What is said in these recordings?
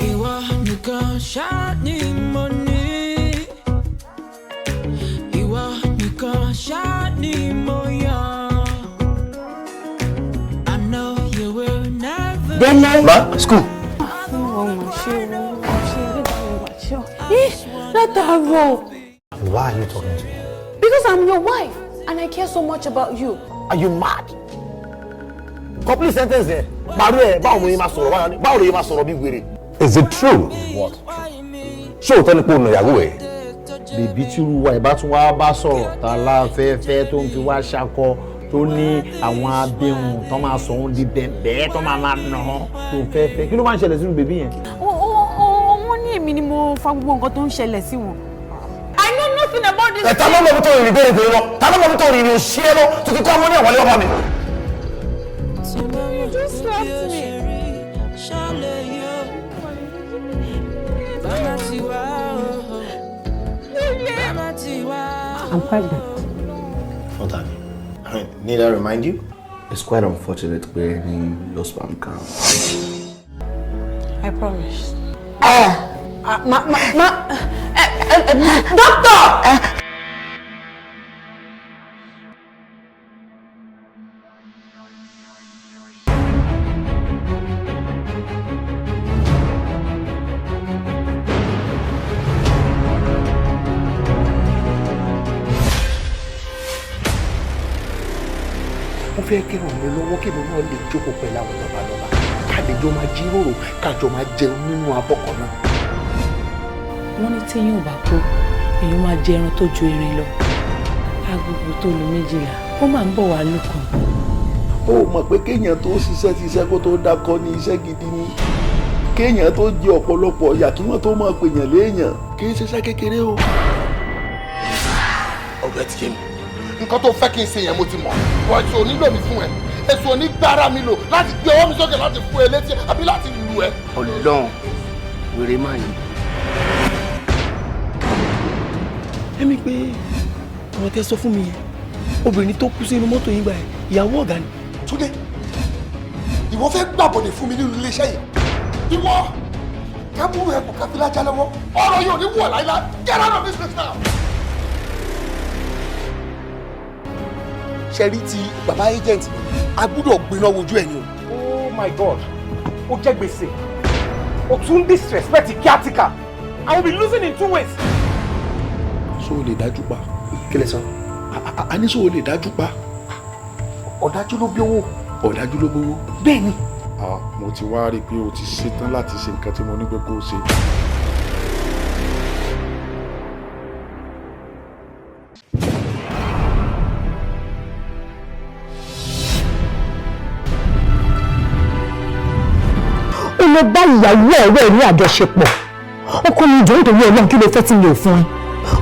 Ìwọ nìkan ṣáá ni mo ní. Ìwọ nìkan ṣáá ni mo yàn. I know you will never. Délé. Ma, school. Wọ́n mà ṣe o, wọ́n ṣe ẹlẹ́dàá mi mà ṣe o. Ih, látàárọ̀. Why are you talking to me? Because I'm your wife and I care so much about you. Are you mad? Complete sentence there. Parí ẹ̀, báwo mo yẹ máa sọ̀rọ̀, báwo ló yẹ máa sọ̀rọ̀ bí wèrè? Is it true? What? Ṣé òótọ́ ni pé o nà ìyàwó ẹ̀? Bèbí tírú wa ìbá tún wá bá sọ̀rọ̀ tá a láfẹ́fẹ́ tó ń fi wá ṣakọ, tó ní àwọn abẹ́hùn tó máa sọ òun di bẹ̀bẹ̀ tó máa máa nà án tó fẹ́ fẹ́, kí ló máa ń ṣẹlẹ̀ sínú bèbí yẹn? Wọ́n ní èmi ni mo fa gbogbo nǹkan tó ń ṣẹlẹ̀ sí wọn. I know nothing about this. Ẹ ta ló mọ̀ bí tó rìnrìn bẹ́ẹ̀ bẹ́ẹ̀ lọ? Ta ló mọ̀ bí tó rìnrìn òṣì ẹ lọ? Tó ti kọ́ ọmọ ní àwọlé ọba mi. You just slapped me. Ṣálẹ̀ yóò. Bàmá ti wá o. Bàmá ti wá. I'm pregnant. Fọ́tàní, need I remind you? It's quite unfortunate pé ní low sperm count. I promise. Ma, ma, ma, doctor! Mo fẹ́ kí ràn mí lọ́wọ́ kí èmi náà lè jókòó pẹ̀lú àwọn lọ́balọ́ba, ká lè jọ máa jíròrò, ká jọ máa jẹun nínú abọ́ kan náà. Wọ́n ní téèyàn ò bá kú, èèyàn máa jẹ ẹran tó ju erin lọ. Agogo tó lu 12, ó máa ń bọ̀ wá lókun. Ó mọ̀ pé kéèyàn tó ṣiṣẹ́ ṣiṣẹ́ kó tó dákọ́ ní iṣẹ́ gidi ni, kéèyàn tó jẹ ọ̀pọ̀lọpọ̀ ọ̀yà kí wọ́n tó máa pèèyàn léèyàn, kì í ṣiṣẹ́ kékeré o. Ọ̀rọ̀ ẹ ti yé mi. Nǹkan tó fẹ́ kí n ṣe yẹn mo ti mọ̀. Wọ́n èso onílò mi fún ẹ, èso onígbára mi lò láti gbé ọwọ́ mi sókè láti fún ẹ létí àbí láti lù ẹ. Ọlọ́run, wèrè máa yìí. Ẹ̀mí pé ọ̀rọ̀ tẹ́ sọ fún mi yẹn, obìnrin tó kú sínú mọ́tò yín gbà yẹn, ìyàwó ọ̀gá ni. Túndé, ìwọ fẹ́ gbàbọ̀dẹ̀ fún mi nínú iléeṣẹ́ yìí. Ìwọ kábúrú ẹ kò káfílájà lọ́wọ́, ọ̀rọ̀ yóò ní wọ̀ láíláí. Get out of this place now. Ṣe rí ti bàbá agent, a gbúdọ̀ gbiná wojú ẹ̀ ni o. Oh my God, ó jẹ́ gbèsè, ó tún disrespect caretaker. I will be losing in two ways. So o lè dájú pa? Kí lẹ sọ? A ní so o lè dájú pa? Ọ̀dájú ló bí owó. Ọ̀dájú ló gbowó. Bẹ́ẹ̀ ni. Ah, mo ti wá rí i pé o ti ṣetán láti ṣe nǹkan tí mo ní pé kó o ṣe. Ó lọ bá ìyàwó ọ̀rẹ́ ẹ̀ ní àjọṣepọ̀. Ọkọ mi, jọ, nítorí Ọlọ́run, kí ló fẹ́ tí mi ò fún ẹ?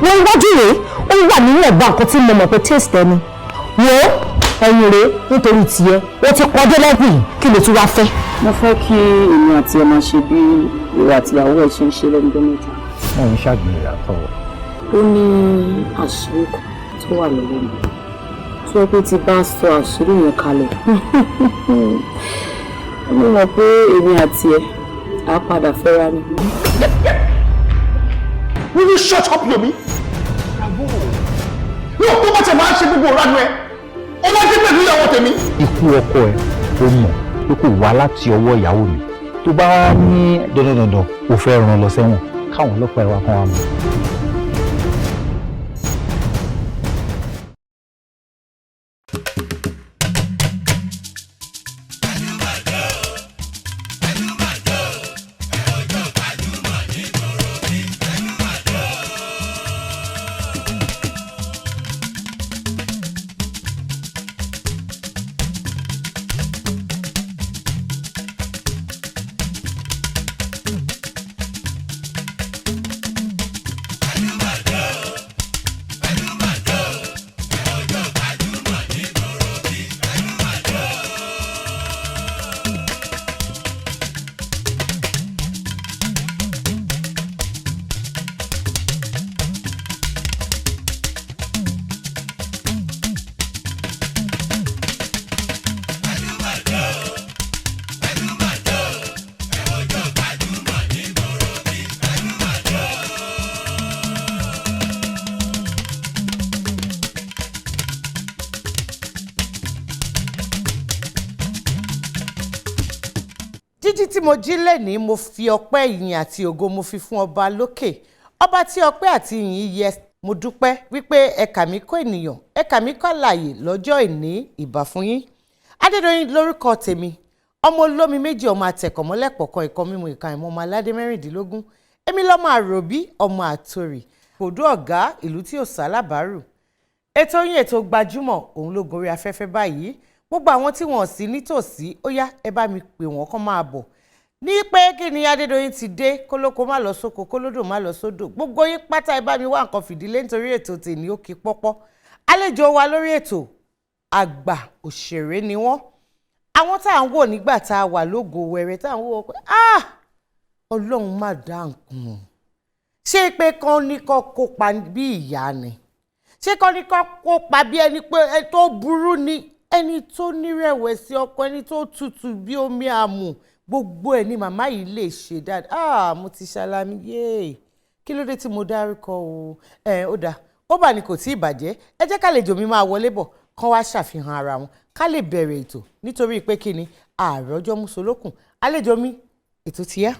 Wọ́n iwájú rèé, ó wà nínú ẹ̀gbọ́n nǹkan tí mo mọ̀ pé taste ẹni wo ẹ̀yìn rèé. Nítorí tiẹ̀, ó ti kọjá lẹ́bùn yìí, kí ló tún wá fẹ́? Mo fẹ́ kí èmi àti ẹ máa ṣe bí ìwà àtìyàwó ẹ ṣe ń ṣe lẹ́nu ọjọ́ mẹ́ta. Wọn ń ṣàgbèrè àtọ. Ó ní àṣírí kan tó wà lọ́wọ́ mi tó yẹ pé tí bá sọ àṣírí yẹn kalẹ̀, mo mọ̀ pé èmi àti ẹ á padà fẹ́ra ni. Will you shut up, Yomi? Bravo. Ní o tó bá tẹ̀ máa ń ṣe gbogbo ìranu ẹ, ó máa ń dé pẹ̀lú ìyàwó tèmi. Ikú ọkọ ẹ, ó mọ̀ pé kò wá láti ọwọ́ ìyàwó mi. Tó bá ní dandan dandan ó fẹ́ ràn lọ sẹ́wọ̀n, káwọn ọlọ́pàá ẹ wá kán wá mú. Jíjí tí mo jí lẹ́nìí, mo fi ọpẹ́, ìyìn àti ògo mo fi fún ọba lókè, ọba tí ọpẹ́ àti ìyìn yẹ. Mo dúpẹ́ wípé ẹ kà mí kó ènìyàn, ẹ kà mí kó àlàyé lọ́jọ́ ìní. Ìbà fún yín. Adédọ̀yìn lórúkọ tèmi, ọmọ olómi méjì, ọmọ àtẹ̀kọ̀mọ́lẹ́pọ̀kan ìkan mímu ìka ìmọ̀, ọmọ aládé 16. Èmi lọ́mọ àròbí, ọmọ àtòrì kòdó ọ̀gá ìlú tí ò sálábàárù. Ètò yín, ètò gbajúmọ̀, òun ló gorí afẹ́fẹ́ báyìí. Gbogbo àwọn tí wọ́n sí nítòsí, ó yá, ẹ bá mi pè wọ́n kán máa bọ̀ ní pé kí ni Adédoyin ti dé. Kólókó má lọ sóko, kólódò má lọ sódò. Gbogbo yín pátá, ẹ bá mi wá nǹkan fìdílé nítorí ètò tèmi ó kí pọ́pọ́. Àlejò wa lórí ètò, àgbà òṣèré ni wọ́n. Àwọn tá à ń wò nígbà tá a wà lógo wẹrẹ, tá à ń wò pé, ah, Ọlọ́run má dá nǹkan. Ṣé pé kán ní kó kópa bí ìyá ni? Ṣé kán ní kó kópa bí ẹni pé ẹni tó burú ni, ẹni tó nírẹ̀wẹ̀sì ọkọ, ẹni tó tutù bí omi àmù? Gbogbo ẹ̀ ni màmá yìí lè ṣe dáadáa. Ah, mo ti ṣàlàmì yéè, kí ló dé tí mo dárúkọ o? Ẹ ó dáa, ó bà ní kò tí ì bàjẹ́. Ẹ jẹ́ kálejò mi máa wọlé bọ̀, kán wá ṣàfihàn ara wọn, ká lè bẹ̀rẹ̀ ètò, nítorí pé kí ni àròjọ mùsùlùkùn. Àlejò mi, ètò ti yá.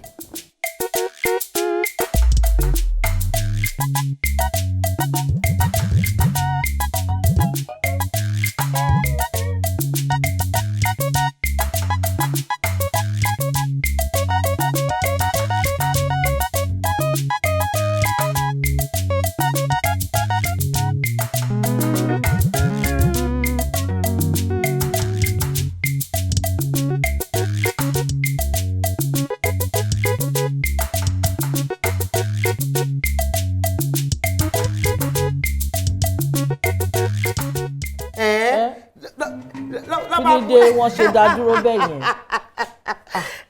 Kí ló dé wọ́n ṣe dá dúró bẹ́ẹ̀ yẹn?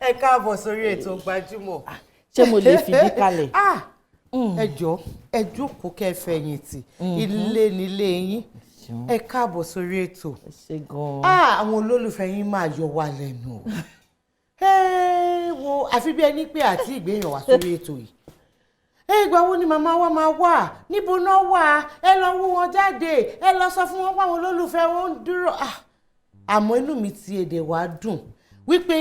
Ẹ káàbọ̀ sórí ètò gbajúmọ̀. Ṣé mo lè fìdí kalẹ̀? Ah, ẹ jọ̀ọ́, ẹ jókòó kẹ́ ẹ fẹ̀yìntì, ilé nílé yín. Ẹ káàbọ̀ sórí ètò. Ṣe gan-an. Ah, àwọn olólùfẹ́ yín máa yọ wá lẹ́nu o. Ẹ wo, àfi bí ẹni pé àti ìgbéyàn wá sórí ètò yìí. Ẹ ìgbà wo ni màmá wa máa wà? Níbo náà wà? Ẹ lọ wú wọn jáde, ẹ lọ sọ fún wọn páwọn olólùfẹ́ wọn ń dúró. Ah, àmọ́ inú mi ti èdè wá dùn wípé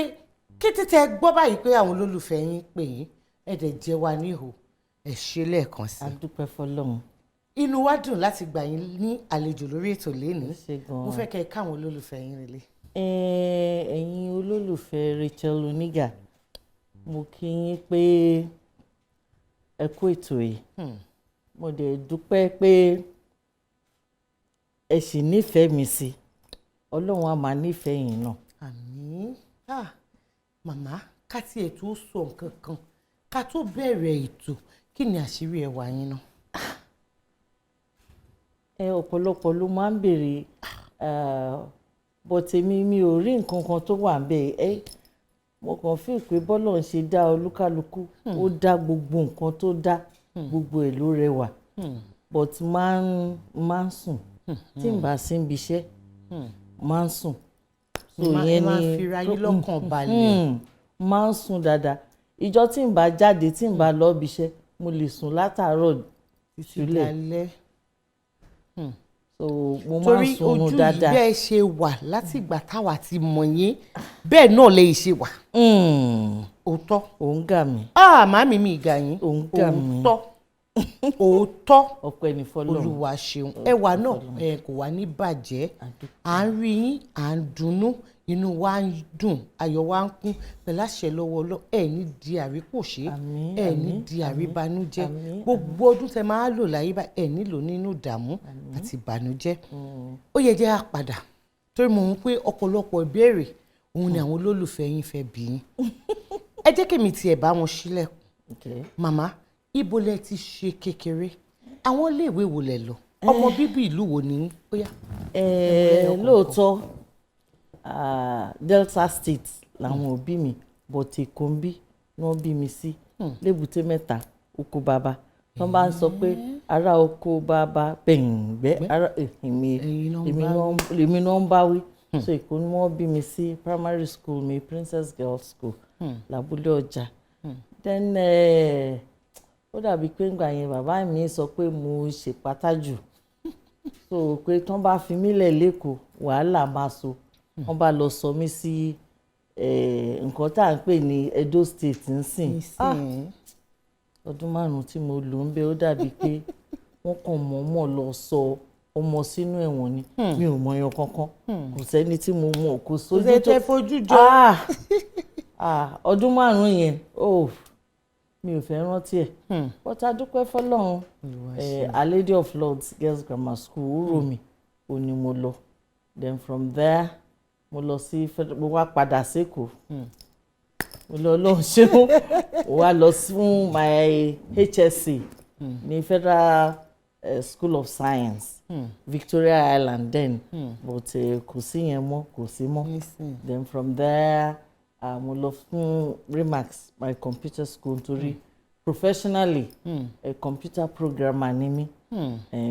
kété tẹ gbọ́ báyìí pé àwọn olólùfẹ́ yín pè yín, ẹ dẹ̀ jẹ́ wa níhò. Ẹ ṣe lẹ́ẹ̀kan sí. A dúpẹ́ fọlọ́run. Inú wa dùn láti gbà yín ní àlejò lórí ètò lénìí. Ṣe gan-an. Mo fẹ́ kẹ́ ẹ káwọn olólùfẹ́ yín relé. Ẹ̀yin olólùfẹ́ Rachel Oníga, mo kí yín pé ẹ kú ètò yìí. Mo dẹ̀ dúpẹ́ pé ẹ sì nífẹ̀ẹ́ mi sí. Ọlọ́run á máa nífẹ̀ẹ́ yín náà. Àmín. Ah, màmá, ká tiẹ̀ tó sọ nǹkan kan, ká tó bẹ̀rẹ̀ ètò, kí ni àṣírí ẹwà yín náà? Ẹ ọ̀pọ̀lọpọ̀ ló máa ń béèrè, but èmi mi ò rí nǹkan kan tó wà níbẹ̀. Ẹ mo kàn feel pé bọ́lọ̀ ń ṣe dá olúkálukú, ó dá gbogbo nǹkan tó dá, gbogbo ẹ̀ ló rẹwà. But máa ń sùn tí n bá sí ibi iṣẹ́, máa ń sùn. So Ẹ máa ń fira yín lọ́kàn balẹ̀. Máa ń sùn dáadáa. Ìjọ́ tí n bá jáde, tí n bá lọ ibi iṣẹ́, mo lè sùn látàárọ̀ títí ṣúlẹ̀. Dalẹ́. So mo máa ń Torí sunrun ojú yìí, dáadáa. bẹ́ẹ̀ ṣe wà láti ìgbà táwa ti mọ̀ yín, bẹ́ẹ̀ náà lè ṣe wà. Òótọ́. Òun gà mí. Ah, màámi, mi ìgà yín. Òun gà mí. Òótọ́, òótọ́. Ọpẹ́ ní fọ́lọ́run. Olúwa ṣeun. Ẹwà náà ẹ kò wá ní bàjẹ́. À ń rí yín, à ń dunnú, inú wa ń dùn, ayọ̀ wa ń kún pẹ̀lú àṣẹ lọ́wọ́ Ọlọ́run. Ẹ ní di àrípòṣé, ẹ ní di àríbanújẹ́. Gbogbo ọdún tẹ máa lò láyé bá, ẹ nílò nínú ìdààmú àti ìbànújẹ́. Ó yẹ jẹ́ á padà, torí mo mọ̀ pé ọ̀pọ̀lọpọ̀ ìbéèrè òun ni àwọn olólùfẹ́ yín fẹ́ bí yín. Ẹ jẹ́ kèmi tiẹ̀ bá wọn ṣílẹ̀kùn. Màmá, ibo lẹ ti ṣe kékeré? Àwọn iléèwé wo lẹ lọ? Ọmọ bíbí ìlú wo ni yín? Ó yá. Lóòótọ́, Delta State làwọn òbí mi, but Èkó ń bí ni wọ́n bí mi sí, lébùté mẹ́ta, oko bàbá. Wọ́n bá ń sọ pé ará oko bàbá bẹ̀ǹgbẹ́ ará èmi, èmi náà ń bá wí. So Èkó ni wọ́n bí mi sí. Primary school mi, Princess Girls School, l'Abúlé Ọjà. Then ó dàbí pé ńgbà yẹn bàbá mi sọ pé mo ṣèpátá jù, so pé tán bá fi mí lẹ̀ lẹ́kọ̀ọ́, wàhálà máa so. Wọ́n bá lọ sọ mí sí Nǹkan tá à ń pè ní Edo State nsìn. Ah, ọdún 5 tí mo lò ń bẹ, ó dàbí pé wọ́n kàn mọ̀ọ́mọ̀ lọ sọ ọmọ sínú ẹ̀wọ̀n ni. Mi ò mọyàn kankan, kò sẹ́ni tí mo mọ̀, kò sójú sẹ́ni tẹ́ fojú jọ. Ah, ah, ọdún 5 yẹn, oh, mi ò fẹ́ rántí ẹ̀, but a dúpẹ́ fọlọ́run. Our Lady of Lords Girls Grammar School, Uromi, ò ní mo lọ. Then from there mo lọ sí, mo wá padà sékòó. Mo lọ lóhùn ṣéun, mo wá lọ fún my HSC ní Federal School of Science, Victoria Island then, but kò sí yẹn mọ́, kò sí mọ́. Then from there mo lọ fún Remax, my computer school, nítorí professionally a computer programmer ni mí.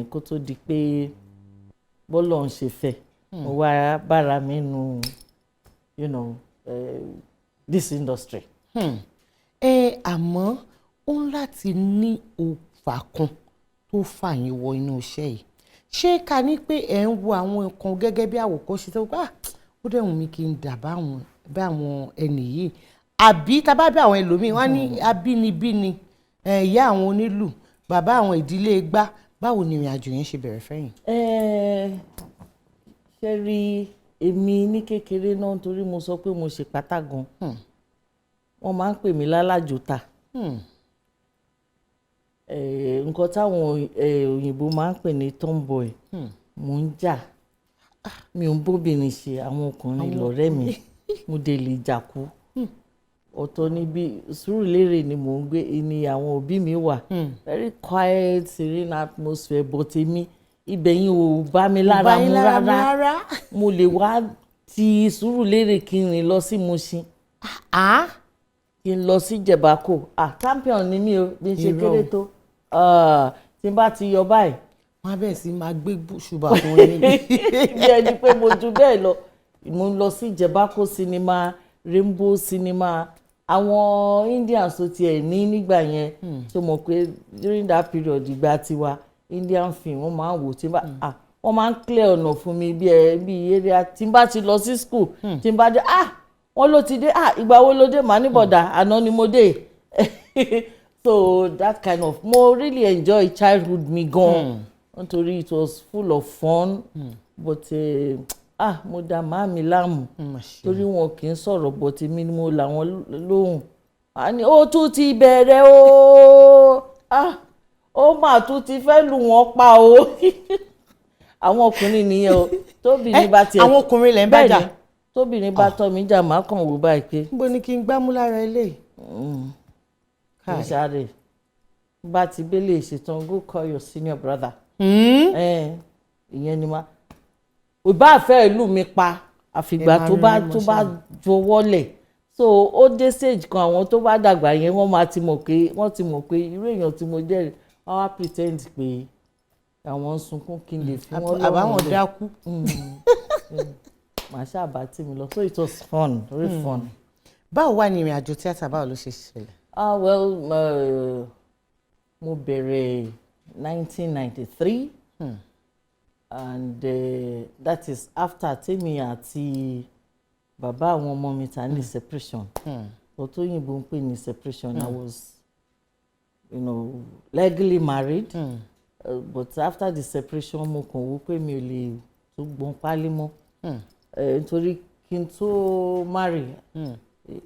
Kó tó di pé bọ́lọ̀ ń ṣe fẹ́, mo wá bára mi nu this industry. Ẹ àmọ́ ó ń láti ní òfà kan tó fà yín wọ inú iṣẹ́ yìí. Ṣé ká ní pé ẹ̀ ń wo àwọn nǹkan gẹ́gẹ́ bí àwòkọ́ṣe tó gbà, ó dẹ̀ wù mí kí n dà báwọn ẹnì yìí, àbí tá bá bí àwọn ẹlòmíín wọ́n á ní abínibí ni ìyá àwọn onílù, bàbá àwọn ìdílé gbá? Báwo ni ìrìn àjò yẹn ṣe bẹ̀rẹ̀ fẹ́yìn? Ṣe rí, èmi ní kékeré náà, nítorí mo sọ pé mo ṣe pátá gan, wọ́n máa ń pè mí lálàjòta. Nǹkan táwọn òyìnbó máa ń pè ní tomboy. Mo ń jà, mi ò ń bóbìnrin ṣe, àwọn ọkùnrin lọ̀rẹ́ mi. Mo dé lè jà kú. Ọ̀tọ̀ níbi Sùúrùlérè ni mò ń gbé, ni àwọn òbí mi wà, very quiet, serene atmosphere, but èmi, ibẹ̀ yín ò bá mi lára mu rárá. Mo lè wá ti Sùúrùlérè kí n rìn lọ sí Mushin, kí n lọ sí Jẹ̀bákò. Ah, champion ni mí o, bí n ṣe kéré tó, tí n bá ti yọ báyìí. Wọ́n á bẹ̀rẹ̀ sí máa gbé ṣùgbọ́n fún yín. Bí ẹni pé mo ju bẹ́ẹ̀ lọ. Mo ń lọ sí Jẹ̀bákò cinema, Rainbow cinema, àwọn Indians tó tiẹ̀ ní nígbà yẹn, tó mọ̀ pé during that period, ìgbà tiwa, Indian film wọ́n máa ń wò. Tí ah, wọ́n máa ń clear ọ̀nà fún mi bí ẹ bí area. Tí n bá ti lọ sí school, tí n bá dé, "Ah, wọ́n ló ti dé. Ah, ìgbà wo ló dé?" Màá ní, "Bọ̀dà, àná ni mo dé." So that kind of, mo really enjoy childhood mi gan, nítorí it was full of fun. But ah, mo da màá mi láàmú, torí wọn kì í sọ̀rọ̀, but èmi ni mo làwọn lóhùn. A ní, "Ó tún ti bẹ̀rẹ̀ o. Ah, ó mà tún ti fẹ́ lù wọ́n pa o." Àwọn ọkùnrin nìyẹn o. Tóbìnrin bá tiẹ̀ Àwọn ọkùnrin lẹ̀ ń bá jà? Bẹ́ẹ̀ni, tóbìnrin bá tọ́ mi jà, má kàn wò báyìí pé. Níbo ni kí n gbámú lára eléyìí? Kì í sáré bá ti bẹ́lẹ̀ ṣetán, "Go call your senior brother." Ìyẹn ni ma ìbá fẹ́ ìlú mi pa, àfìgbà tó bá jọwọ́lẹ̀. So ó dé stage kan, àwọn tó bá dàgbà yẹn, wọ́n máa ti mọ̀ pé, wọ́n ti mọ̀ pé irú èèyàn tí mo jẹ́, wọ́n wá pretend pé àwọn ń sunkún kí n lè fi wọ́n lọ́rùn. Àbáwọn dákú. Màá ṣáàbà tí mi lọ. So it was fun, very fun. Báwo wà ní ìrìn àjò tíátà? Báwo ló ṣe ṣẹlẹ̀? Ah, well, mo bẹ̀rẹ̀ 1993 and that is after tèmi àti bàbá àwọn ọmọ mi ta ní separation. But tóyìnbó ń pè ní separation, I was legally married. But after the separation, mo kàn wò pé mi ò lè tó gbọ́n pálí mọ́. Nítorí kí n tó marry,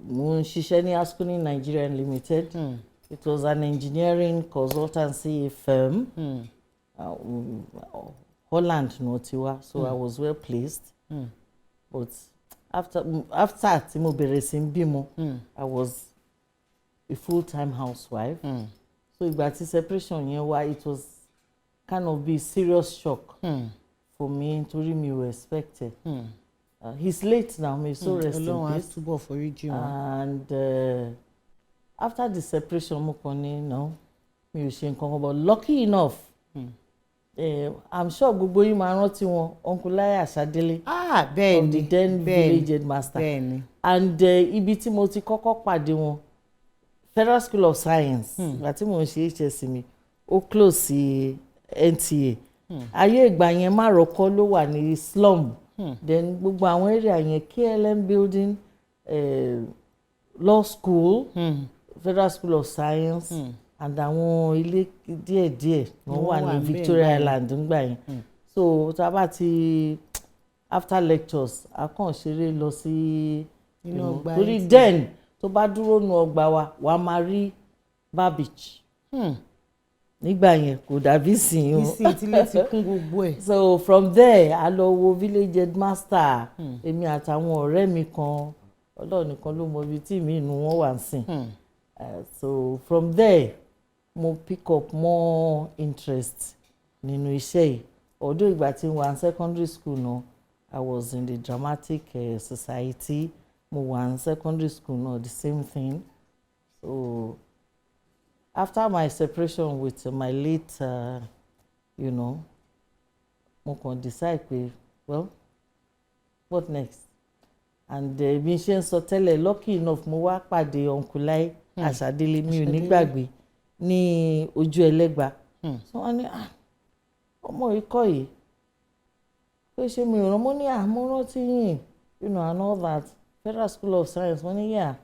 mo ń ṣiṣẹ́ ní Asconi Nigeria Limited. It was an engineering consultancy firm. Holland ni wọ́n ti wá, so I was well placed. But after tí mo bẹ̀rẹ̀ sí ń bímọ, I was a full-time housewife. So ìgbà tí separation yẹn wá, it was kind of be serious shock for me, nítorí mi ò expect it. He's late now, may so rest in Ọlọ́run á peace. Túbọ̀ foríjì wọn. And after the separation, mo kàn ní no, mi ò ṣe nǹkan kan. But lucky enough, I'm sure gbogbo yín máa rántí wọn, Uncle Lai Asadele. Ah, bẹ́ẹ̀ni. Of the then village headmaster. And ibi tí mo ti kọ́kọ́ pàdé wọn, Federal School of Science, ìgbà tí mo ń ṣe HSC mi, ó close sí NTA. Ayé ìgbà yẹn, Márọ̀kọ́ ló wà ní slum. Then gbogbo àwọn area yẹn, KLM building, law school, Federal School of Science, and àwọn ilé díẹ̀díẹ̀ wọ́n wà ní Victoria Island ńgbà yẹn. So tá a bá ti after lectures, a kàn ṣeré lọ sí inú ọgbà. Torí then, tó bá dúró nu ọgbà wa, wàá máa rí Bar Beach. Nígbà yẹn, kò dàbí sìn o. Nísìnyí tílé ti kún gbogbo ẹ̀. So from there, a lọ wo village headmaster, èmi àtàwọn ọ̀rẹ́ mi kan. Ọlọ́run nìkan ló mọ ibi tí mi inú wọn wà ń sìn. So from there, mo pick up more interest nínú iṣẹ́ yìí. Although ìgbà tí mo wà ní secondary school náà, I was in the dramatic society. Mo wà ní secondary school náà, the same thing. So after my separation with my late mo kàn decide pé, well, what next? And bí n ṣe ń sọ tẹ́lẹ̀, lucky enough, mo wá pàdé Uncle Lai Àṣàdélé, mi ò ní gbàgbé, ní Ojú Ẹlẹ́gba. So wọ́n ní, "Ah, ọmọ ikọ̀ yìí, pé ṣé mi ò rán?" Mo ní, "Ah, mo rántí yín," and all that, Federal School of Science. Wọ́n ní, "Yeah."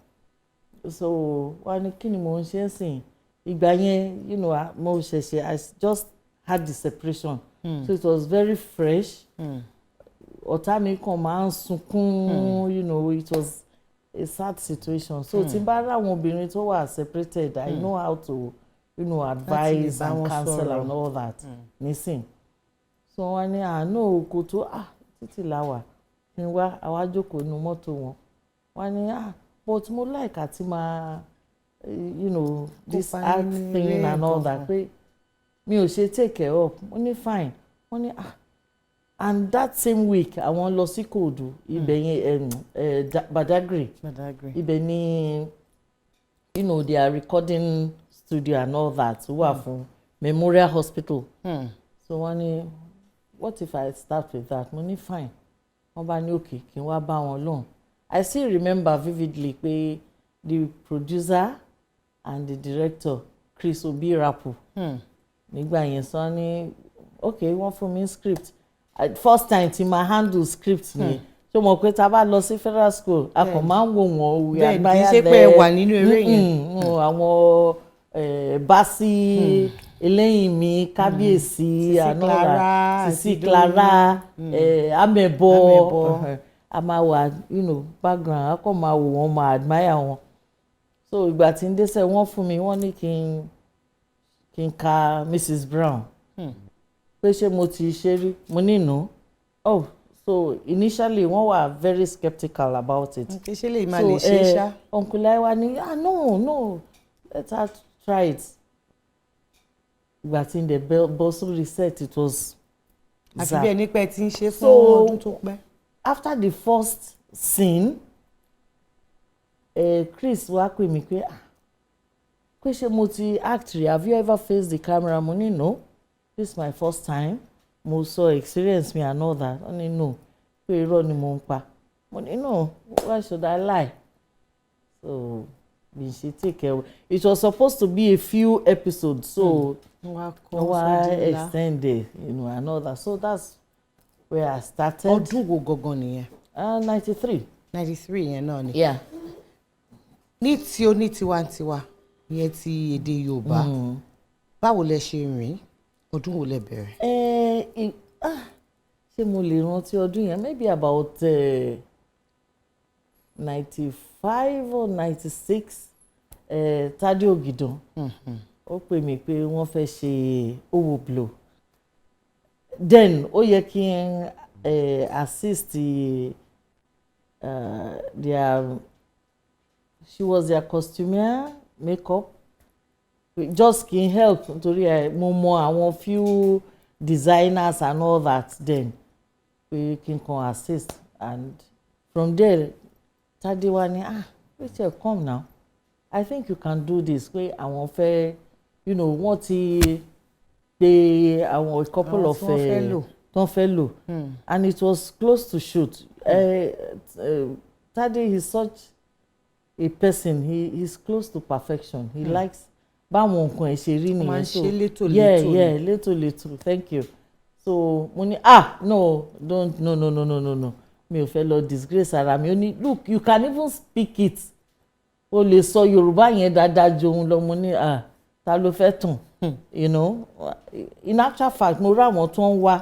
So wọ́n ní kí ni mò ń ṣe ń sìn. Ìgbà yẹn, mo ṣẹ̀ṣẹ̀, I just had the separation, so it was very fresh. Ọ̀tá mi kàn máa ń sunkún. It was a sad situation. So tí n bá ráwọn obìnrin tó wà separated, I know how to advise and counsel and all that nísìn. So wọ́n ní àánú oko tó, ah, títí làwà ní wá, àwa jókòó inú mọ́tò wọn. Wọ́n ní, "Ah, but mo like àti máa this art thing and all that, pé mi ò ṣe take care up." Mo ní, "Fine." Wọ́n ní, "Ah," and that same week, àwọn lọ sí Kòòdù, ibẹ̀ yẹn, Badagry, ibẹ̀ ní their recording studio and all that wà fún Memorial Hospital. So wọ́n ní, "What if I start with that?" Mo ní, "Fine." Wọ́n bá ní okay, kí n wá bá wọn lóhùn. I still remember vividly pé the producer and the director, Chris Obi Rapu, nígbà yẹn, sọ ní okay, wọ́n fún mi script. First time tí ma handle script ni. Ṣé o mọ̀ pé tá a bá lọ sí federal school, a kàn máa ń wò wọ́n, we admire them. Bẹ́ẹ̀, kì í ṣe pé ẹ wà nínú eré yẹn. Àwọn Basi Eléyìnmí, Kábíyèsí, Anora, Sisi Clara, Amẹ̀bọ, a máa wà background, a kàn máa wò wọ́n, máa admire wọn. So ìgbà tí ń dẹ́sẹ̀, wọ́n fún mi, wọ́n ní kí n ka Mrs Brown, pé ṣé mo ti ṣe rí. Mo ní no. Oh, so initially wọ́n were very skeptical about it. Ṣé lè máa lè ṣe é ṣá. Uncle Laiwa ní, "Ah, no, no, let her try it." Ìgbà tí n dẹ̀ bọ́ sórí set, it was Àfi bí ẹni pé tí ń ṣe fún ọdún tó pẹ́. After the first scene, Chris wá pè mí pé, "Ah," pé ṣé mo ti act rí, "Have you ever faced the camera?" Mo ní, "No, this is my first time." Mo sọ experience me and all that. Wọ́n ní no, pé irọ́ ni mo ń pa. Mo ní, "No, why should I lie?" So bí n ṣe take care, it was supposed to be a few episodes, so wọ́n wá extend it and all that. So that's where I started. Ọdún wo gangan nìyẹn? 93. 93 yẹn náà ni. Yeah. Ní tí ó ní tiwantiwa ìyẹn, ti èdè Yorùbá, báwo lẹ ṣe rìn? Ọdún wo lẹ bẹ̀rẹ̀? Ah, ṣé mo lè rántí ọdún yẹn? Maybe about 95 or 96. Tádé Ògìdàn ó pè mí pé wọ́n fẹ́ ṣe Owó Blow. Then ó yẹ kí n assist their, she was their costumier, makeup, just kí n help, nítorí mo mọ àwọn few designers and all that then, pé kí n kàn assist. And from there, Tádé wá ní, "Ah, Rachel, come now, I think you can do this," pé àwọn fẹ́ wọ́n ti pé àwọn a couple Àwọn of tí wọ́n fẹ́ lò. tó ń fẹ́ lò, and it was close to shoot. Tade is such a person, he is close to perfection. He likes báwọn nǹkan ẹ̀ ṣe rí Ó máa ń nìyẹn. ṣe létòlétò ni. Yeah, létòlétò, thank you. So mo ní, "Ah, no, don't, no, no, no, no, no, no." Mi ò fẹ́ lọ disgrace ara mi. Ó ní, "Look, you can even speak it, o lè sọ Yorùbá yẹn dáadáa ju òun lọ." Mo ní, "Ah, ta ló fẹ́ tàn?" In actual fact, mo rí àwọn tó ń wá.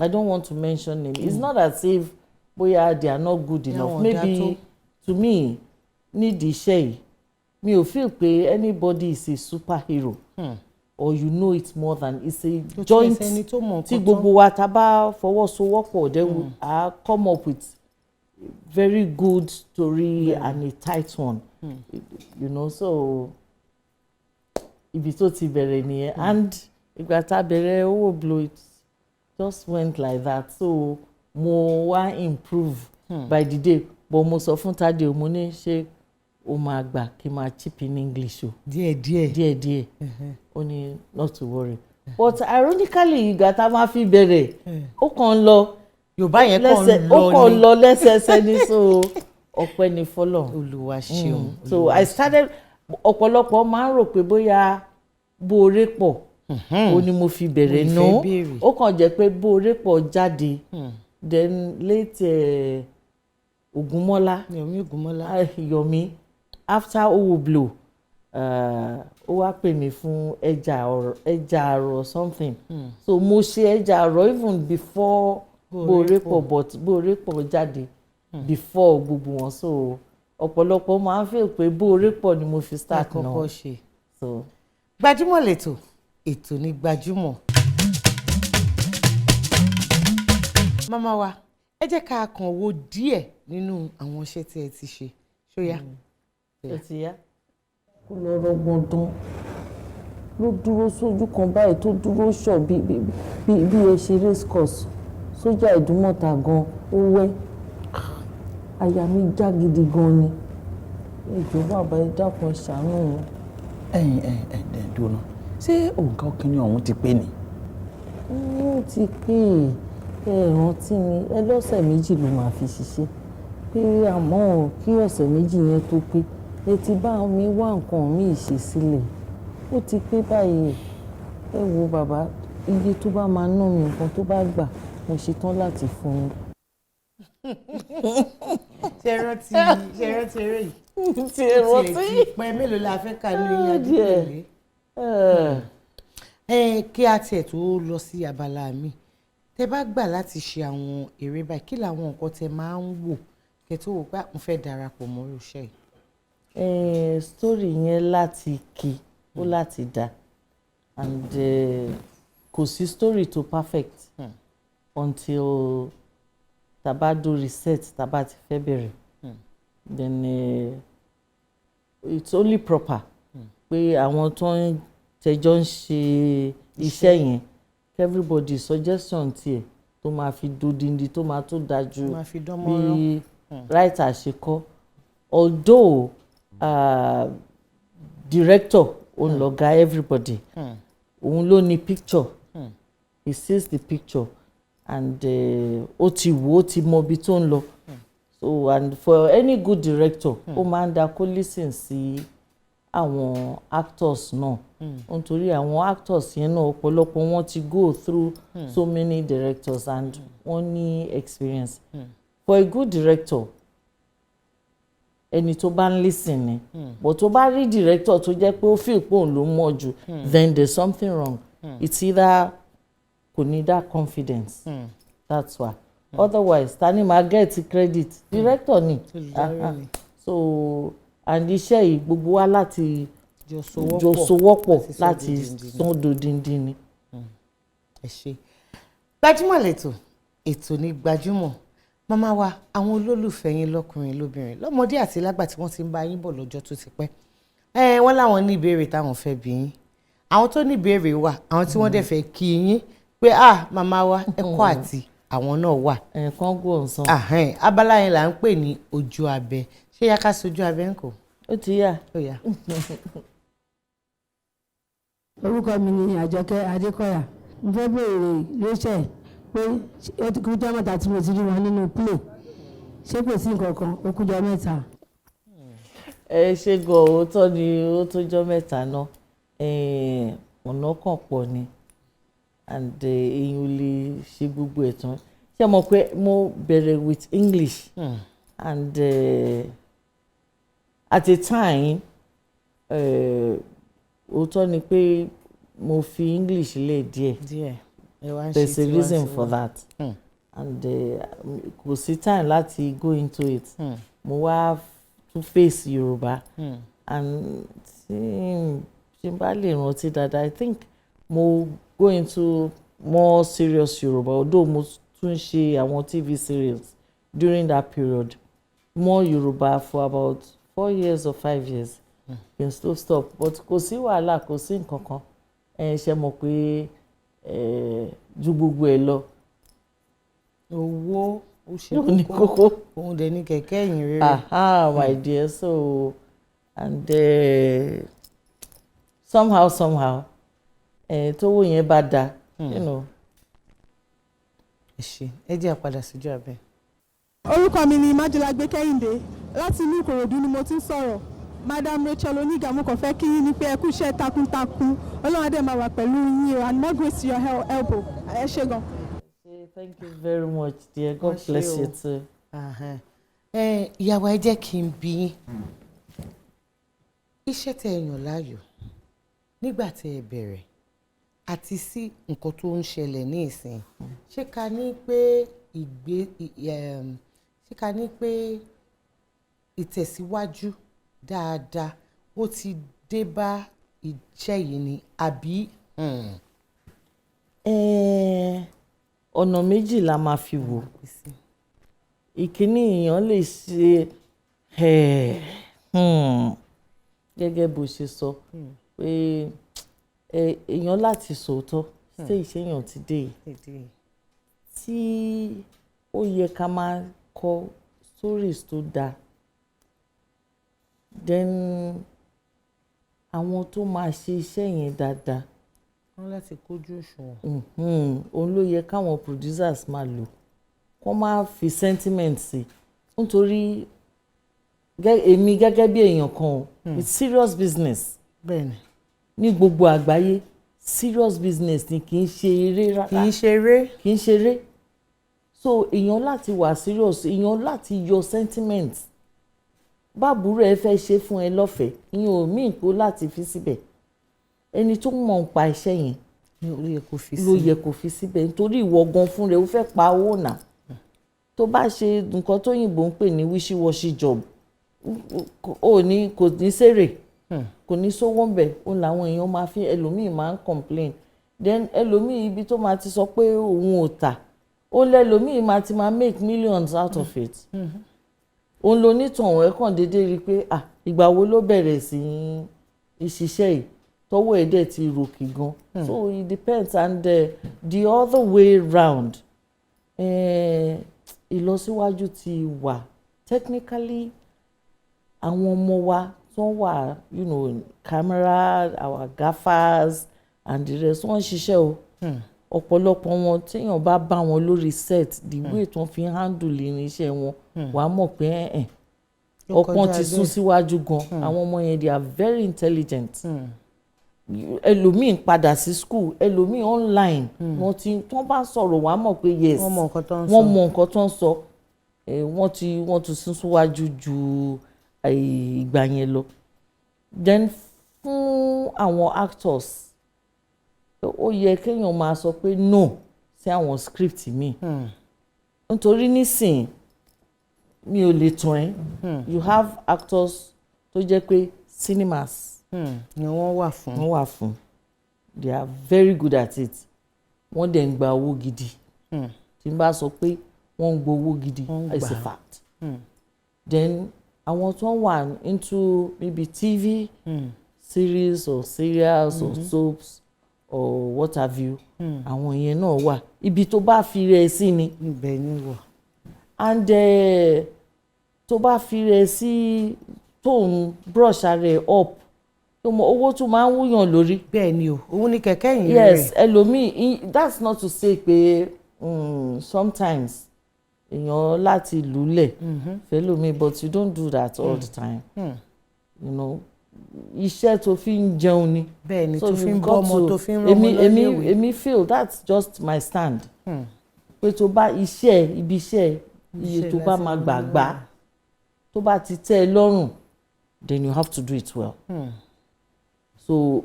I don't want to mention name. It's not as if bóyá they are not good enough. wọn ò dáa Maybe tó. to me, nídìí iṣẹ́ yìí, mi ò feel pé anybody is a superhero or you know it more than, it's a Kò tiẹ̀ joint sẹ́ni tó mọ̀ tí nǹkan gbogbo wa ta bá fọwọ́sowọ́pọ̀, then we come up with very good story and a tight one. So ibi tó ti bẹ̀rẹ̀ nìyẹn. And ìgbà tá a bẹ̀rẹ̀ Owó Blow, it just went like that. So mo wá improve by the day, but mo sọ fún Tade, mo ní, "Ṣé o máa gbà kí n máa chip in English o?" Díẹ̀ díẹ̀. Díẹ̀ díẹ̀. Ó ní not to worry. But ironically, ìgbà tá a máa fi bẹ̀rẹ̀, ó kàn ń lọ Yorùbá yẹn kàn ń ó lọ kàn ń ni. lọ lẹ́sẹẹsẹ ní. So ọpẹ́ ni fọ́lọ́run. Olúwa ṣeun. So I started, ọ̀pọ̀lọpọ̀ máa ń rò pé bóyá Bóore Pọ̀ ó ní mo fi bẹ̀rẹ̀. Mo No, fẹ́ béèrè. ó kàn jẹ́ pé Bóore Pọ̀ jáde, then late Ògúnmọ́lá. Yomi Ògúnmọ́lá. Yomi, after Owó Blow, ó wá pè mí fún ẹja ọ̀rọ̀, ẹja àrọ̀ something. So mo ṣe ẹja àrọ̀ even before Bóore Pọ̀, but Bóore Pọ̀ jáde before gbogbo wọn. So ọ̀pọ̀lọpọ̀ máa ń feel pé Bóore Pọ̀ ni mo fi start náà. Kọ́kọ́ ṣe. So Gbajúmọ̀ lẹ́tọ̀, ètò ní gbajúmọ̀. Màmá wa, ẹ jẹ́ ká kàn wo díẹ̀ nínú àwọn iṣẹ́ tí ẹ ti ṣe, ṣóyá. Ó ti yá. Kó lọ rọgbọn dán ló dúró sójú kan báyìí, tó dúró ṣọ bí ẹ ṣe race course sójà Ìdúmọ̀tà gan. Ó wẹ́ àyà mi já gidi gan ni. Ìjọba, bàbá, ẹ dákun, ẹ ṣàánú mi. Ẹ̀yin ẹ ẹ ẹ dúró náà, ṣé òǹkà ọkùnrin ọ̀hún ti pé ni? Ó ti pé. Ẹ rántí ni ẹ lọ́sẹ̀ 2 ló máa fi ṣiṣẹ́ pé, àmọ́ kí ọ̀sẹ̀ 2 yẹn tó pé, ẹ ti bá mi wá nǹkan míì ṣe sílẹ̀. Ó ti pé báyìí. Ẹ wo bàbá, iye tó bá máa ná mi, nǹkan tó bá gbà, mo ṣetán láti fún un. Ṣe rántí eré yìí? Ti rántí. Tiẹ̀ ti pẹ́. Mélòó la fẹ́ kà ní Ah, Adépèlé? Ẹ kí a tiẹ̀ tó lọ sí abala mi, tẹ bá gbà láti ṣe àwọn eré báyìí, kí làwọn nǹkan tẹ máa ń wò kẹ tó wò pé, "Ah, mo fẹ́ darapọ̀ mọ́ irú iṣẹ́ yìí"? Story yẹn láti kí ó láti dá, and kò sí story tó perfect until tá bá dórí set, tá bá ti fẹ́ bẹ̀rẹ̀. Then it's only proper pé àwọn tó ń tẹjọ́ ń ṣe iṣẹ́ yẹn, everybody suggestion tiẹ̀ tó máa fi dodindi, tó máa tó dájú Máa fi dán mọ́rán. bí writer ṣe kọ. Although director òun lọ̀gá everybody, òun ló ní picture. He sees the picture and ó ti wò ó, ti mọ ibi tó ń lọ. So and for any good director, ó máa ń da kó listen sí àwọn actors náà, nítorí àwọn actors yẹn náà, ọ̀pọ̀lọpọ̀ wọn ti go through so many directors and wọ́n ní experience. For a good director, ẹni tó bá ń listen ni. But tó bá rí director tó jẹ́ pé ó feel pé òun ló mọ̀ jù, then there's something wrong. It's either kò ní that confidence. That's why. Otherwise, ta ni máa get credit? Director ni. Olùdarí Ah, ah. ni. So and iṣẹ́ yìí, gbogbo wa láti jọ sowọ́pọ̀ jọ sowọ́pọ̀ láti sọ láti dodindi ni. sọ dodindi ni. Ẹ ṣe. Gbajúmọ̀ lẹ́tọ̀, ètò ní gbajúmọ̀. Màmá wa, àwọn olólùfẹ́ yín lọ́kùnrin, lóbìnrin, lọ́mọdé àti lágbà tí wọ́n ti ń bá yín bọ̀ lọ́jọ́ tó ti pẹ́, ẹ wọ́n láwọn ní ìbéèrè táwọn fẹ́ bí yín. Àwọn tó ní ìbéèrè wà, àwọn tí wọ́n dẹ̀ fẹ́ kí yín pé, "Ah, màmá wa, ẹ kọ́," àti àwọn náà wà. Ẹ̀ẹ̀kan gbọ́ ọ̀sán. Ahẹ́n, abala yẹn là ń pè ní ojú abẹ. Ṣé yá ká sojú abẹ ń kò? Ó ti yá. Ó yá. Orúkọ mi ni Àjọkẹ́ Adékọ̀yà. Mo fẹ́ béèrè Rachel pé ó ti kújọ́ 3 tí mo ti rí wọn nínú play, ṣé kò sí nǹkan kan? Ó kújọ́ mẹ́ta. Ẹ ṣe gan. Òótọ́ ni, ó tó jọ́ mẹ́ta náà. Ọ̀nà kan pọ̀ ni and èèyàn ò lè ṣe gbogbo ẹ̀ tán. Ṣé mo pé mo bẹ̀rẹ̀ with English and at a time, òótọ́ ni pé mo fi English lẹ̀ díẹ̀. Díẹ̀, ẹ wá ń ṣe There's a reason tiwantiwa. for that and kò sí time láti go into it. Mo wá tún face Yorùbá and tí n bá lè rántí dáadáa, I think mo go into more serious Yorùbá, although mo tún ṣe àwọn TV series during that period, more Yorùbá for about 4 years or 5 years kí n tó stop. But kò sí wàhálà, kò sí nǹkan kan. Ẹ ṣe mọ̀ pé ẹ ju gbogbo ẹ lọ, Owó ó ṣe Ó ní kókó. Òun dẹ̀ ní kẹ̀kẹ́ ìyìn rere. Aha, my dear. So and somehow somehow, tówó yẹn bá da, you know. Ẹ ṣe, ẹ jẹ́ àpadà síjú abẹ. Orúkọ mi ni Májúlágbé Kẹ́hìndé, láti ìlú Ìkòròdú ni mo ti ń sọ̀rọ̀. Madam Rachel Oníga, mo kàn fẹ́ kí yín ní pé ẹ kú iṣẹ́ takuntakun. Ọlọ́run á dẹ̀ máa wà pẹ̀lú yín o, and more grace to your elbow. Ẹ ṣé gan. Thank you very much, dear. God Wọ́n ṣe bless o. you too. Ahan. Ẹ ìyàwó, ẹ jẹ́ kí n bi yín, iṣẹ́ tẹ́ ẹ yàn láàyò nígbà tẹ́ ẹ bẹ̀rẹ̀ àti sí nǹkan tó ń ṣẹlẹ̀ ní ìsìn, ṣé ká ní pé ìgbé ṣé ká ní pé ìtẹ̀síwájú dáadáa ó ti dé bá iṣẹ́ yìí ni àbí? Ọ̀nà méjì la máa fi wò. Ìkíní, èèyàn lè ṣe gẹ́gẹ́ bó ṣe sọ pé èèyàn láti sòótọ́ ṣé ìṣèyàn ti dé yìí tí ó yẹ ká máa kọ stories tó dáa, then àwọn tó máa ṣe iṣẹ́ yẹn dáadáa, Wọ́n láti kójú òṣùwọ̀n. Òun ló yẹ káwọn producers máa lò, kó má fi sentiment sí, nítorí èmi gẹ́gẹ́ bí èèyàn kan o, it's serious business. Ní gbogbo àgbáyé, serious business ni, kì í ṣe eré rárá. Kì í ṣe eré. Kì í ṣe eré. So èèyàn láti wà serious, èèyàn láti yọ sentiment. Báàbúrò ẹ fẹ́ ṣe fún ẹ lọ́fẹ̀ẹ́, ìyẹn ò míì kó láti fi síbẹ̀. Ẹni tó mọ̀ ń pa iṣẹ́ yẹn ló yẹ kó fi sí. Ló yẹ kó fi síbẹ̀, nítorí ìwọ gan fún rẹ ó fẹ́ pa owó nà. Tó bá ṣe nǹkan tóyìnbó ń pè ní wishy-washy job, ò ní, kò ní sèrè, kò ní sówó ń bẹ̀. Ó làwọn èèyàn máa fi, ẹlòmíì máa ń complain, then ẹlòmíì ibi tó máa ti sọ pé òun ò tà ó, lẹ́lòmíì máa ti máa make millions out of it. Òun lo nítàn ẹ̀ kàn déédéé rí i pé, ah, ìgbà wo ló bẹ̀rẹ̀ sí í ṣiṣẹ́ yìí, tọwọ́ ẹ̀ dẹ̀ ti ròkè gan. So it depends. And the other way round, ìlọsíwájú ti wà technically. Àwọn ọmọ wa tó wà, camera, our gaffers and the rest, wọ́n ń ṣiṣẹ́ o. Ọ̀pọ̀lọpọ̀ wọn, téèyàn bá bá wọn lórí set, the way tí wọ́n fi ń handle irinṣẹ́ wọn, wàá mọ̀ pé ẹ̀ Ó ọpọ́n kọjá ti sún bẹ́ẹ̀. síwájú gan. Àwọn ọmọ yẹn, they are very intelligent. Ẹlòmíì ń padà sí school, ẹlòmíì online. Wọ́n ti, wọ́n bá sọ̀rọ̀, wàá mọ̀ pé yes, Wọ́n mọ nǹkan tó ń wọ́n sọ. mọ nǹkan tó ń sọ. Wọ́n ti sún síwájú ju ìgbà yẹn lọ. Then fún àwọn actors, ó yẹ kéèyàn máa sọ pé no sí àwọn script mi, nítorí nísìn, mi ò lè tàn ẹ́, you have actors tó jẹ́ pé cinemas ni wọ́n wà fún. Wọ́n wà fún. They are very good at it. Wọ́n dẹ̀ ń gba owó gidi. Tí n bá sọ pé wọ́n ń gba owó gidi, it's a Gbà. fact. Then àwọn tó wà into maybe TV series or serials or soaps or what have you, àwọn yẹn náà wà. Ibi tó bá fi rẹ̀ sí ni. Ibẹ̀ ni wọ̀. And tó bá fi rẹ̀ sí, tóun brush ara ẹ̀ up, tó mọ owó tó máa ń wúyàn lórí. Bẹ́ẹ̀ ni o, òun ni kẹ̀kẹ́ ìyìn rere. Yes, ẹlòmíì, that's not to say pé sometimes èèyàn láti lulẹ̀ fẹ́lòmíì, but you don't do that all the time. Iṣẹ́ tó fi ń jẹun ni. Bẹ́ẹ̀ ni, So tó fi ń you've got bọ́ ọmọ, to- tó fi ń rán ọmọ èmi lọ́léèwé. Èmi feel that's just my stand. Pé tó bá iṣẹ́, ibi iṣẹ́, iye Iṣẹ́ tó bá láti máa máa gbàgbá, tó bá ti tẹ́ ẹ lọ́rùn, then you have to do it well. So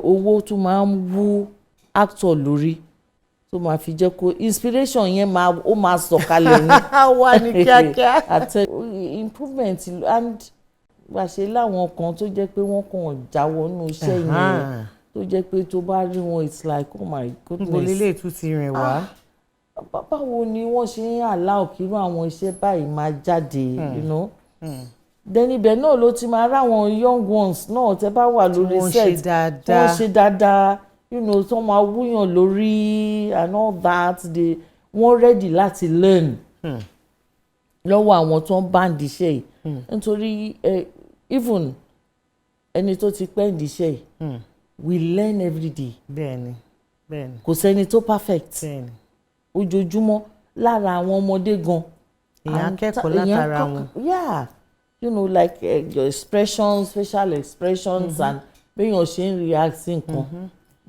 owó tún máa ń wú actor lórí, tó máa fi jẹ́ kó inspiration yẹn máa, ó máa sọ̀kalẹ̀ ní. Wá ní kíákíá. Àtẹ improvement and wà ṣe láwọn kan tó jẹ́ pé wọ́n kàn jáwọ́ nínú iṣẹ́ yẹn, tó jẹ́ pé tó bá rí wọn, it's like, oh my goodness. Níbo lélẹ̀ tún ti rìn wá? Ah, báwo ni wọ́n ṣe ń allow kírú àwọn iṣẹ́ báyìí máa jáde? Then ibẹ̀ náà ló ti máa ráwọn young ones náà tẹ́ bá wà Tí lórí wọ́n ń set, ṣe dáadáa. tí wọ́n ṣe dáadáa, tó máa wúyàn lórí and all that. They wọ́n ready láti learn lọ́wọ́ àwọn tó ń bá ń diṣẹ́ yìí, nítorí even ẹni tó ti pẹ́ ń diṣẹ́ yìí, we learn every day. bẹ́ẹ̀ni bẹ́ẹ̀ni. Kò sẹ́ni tó perfect. Ojoojúmọ́ lára àwọn ọmọdé gan, Èèyàn akẹ́kọ̀ọ́ èèyàn látara kọ́kọ́- wọn. Yeah, like your expressions, facial expressions and béèyàn ṣe ń react sí nǹkan.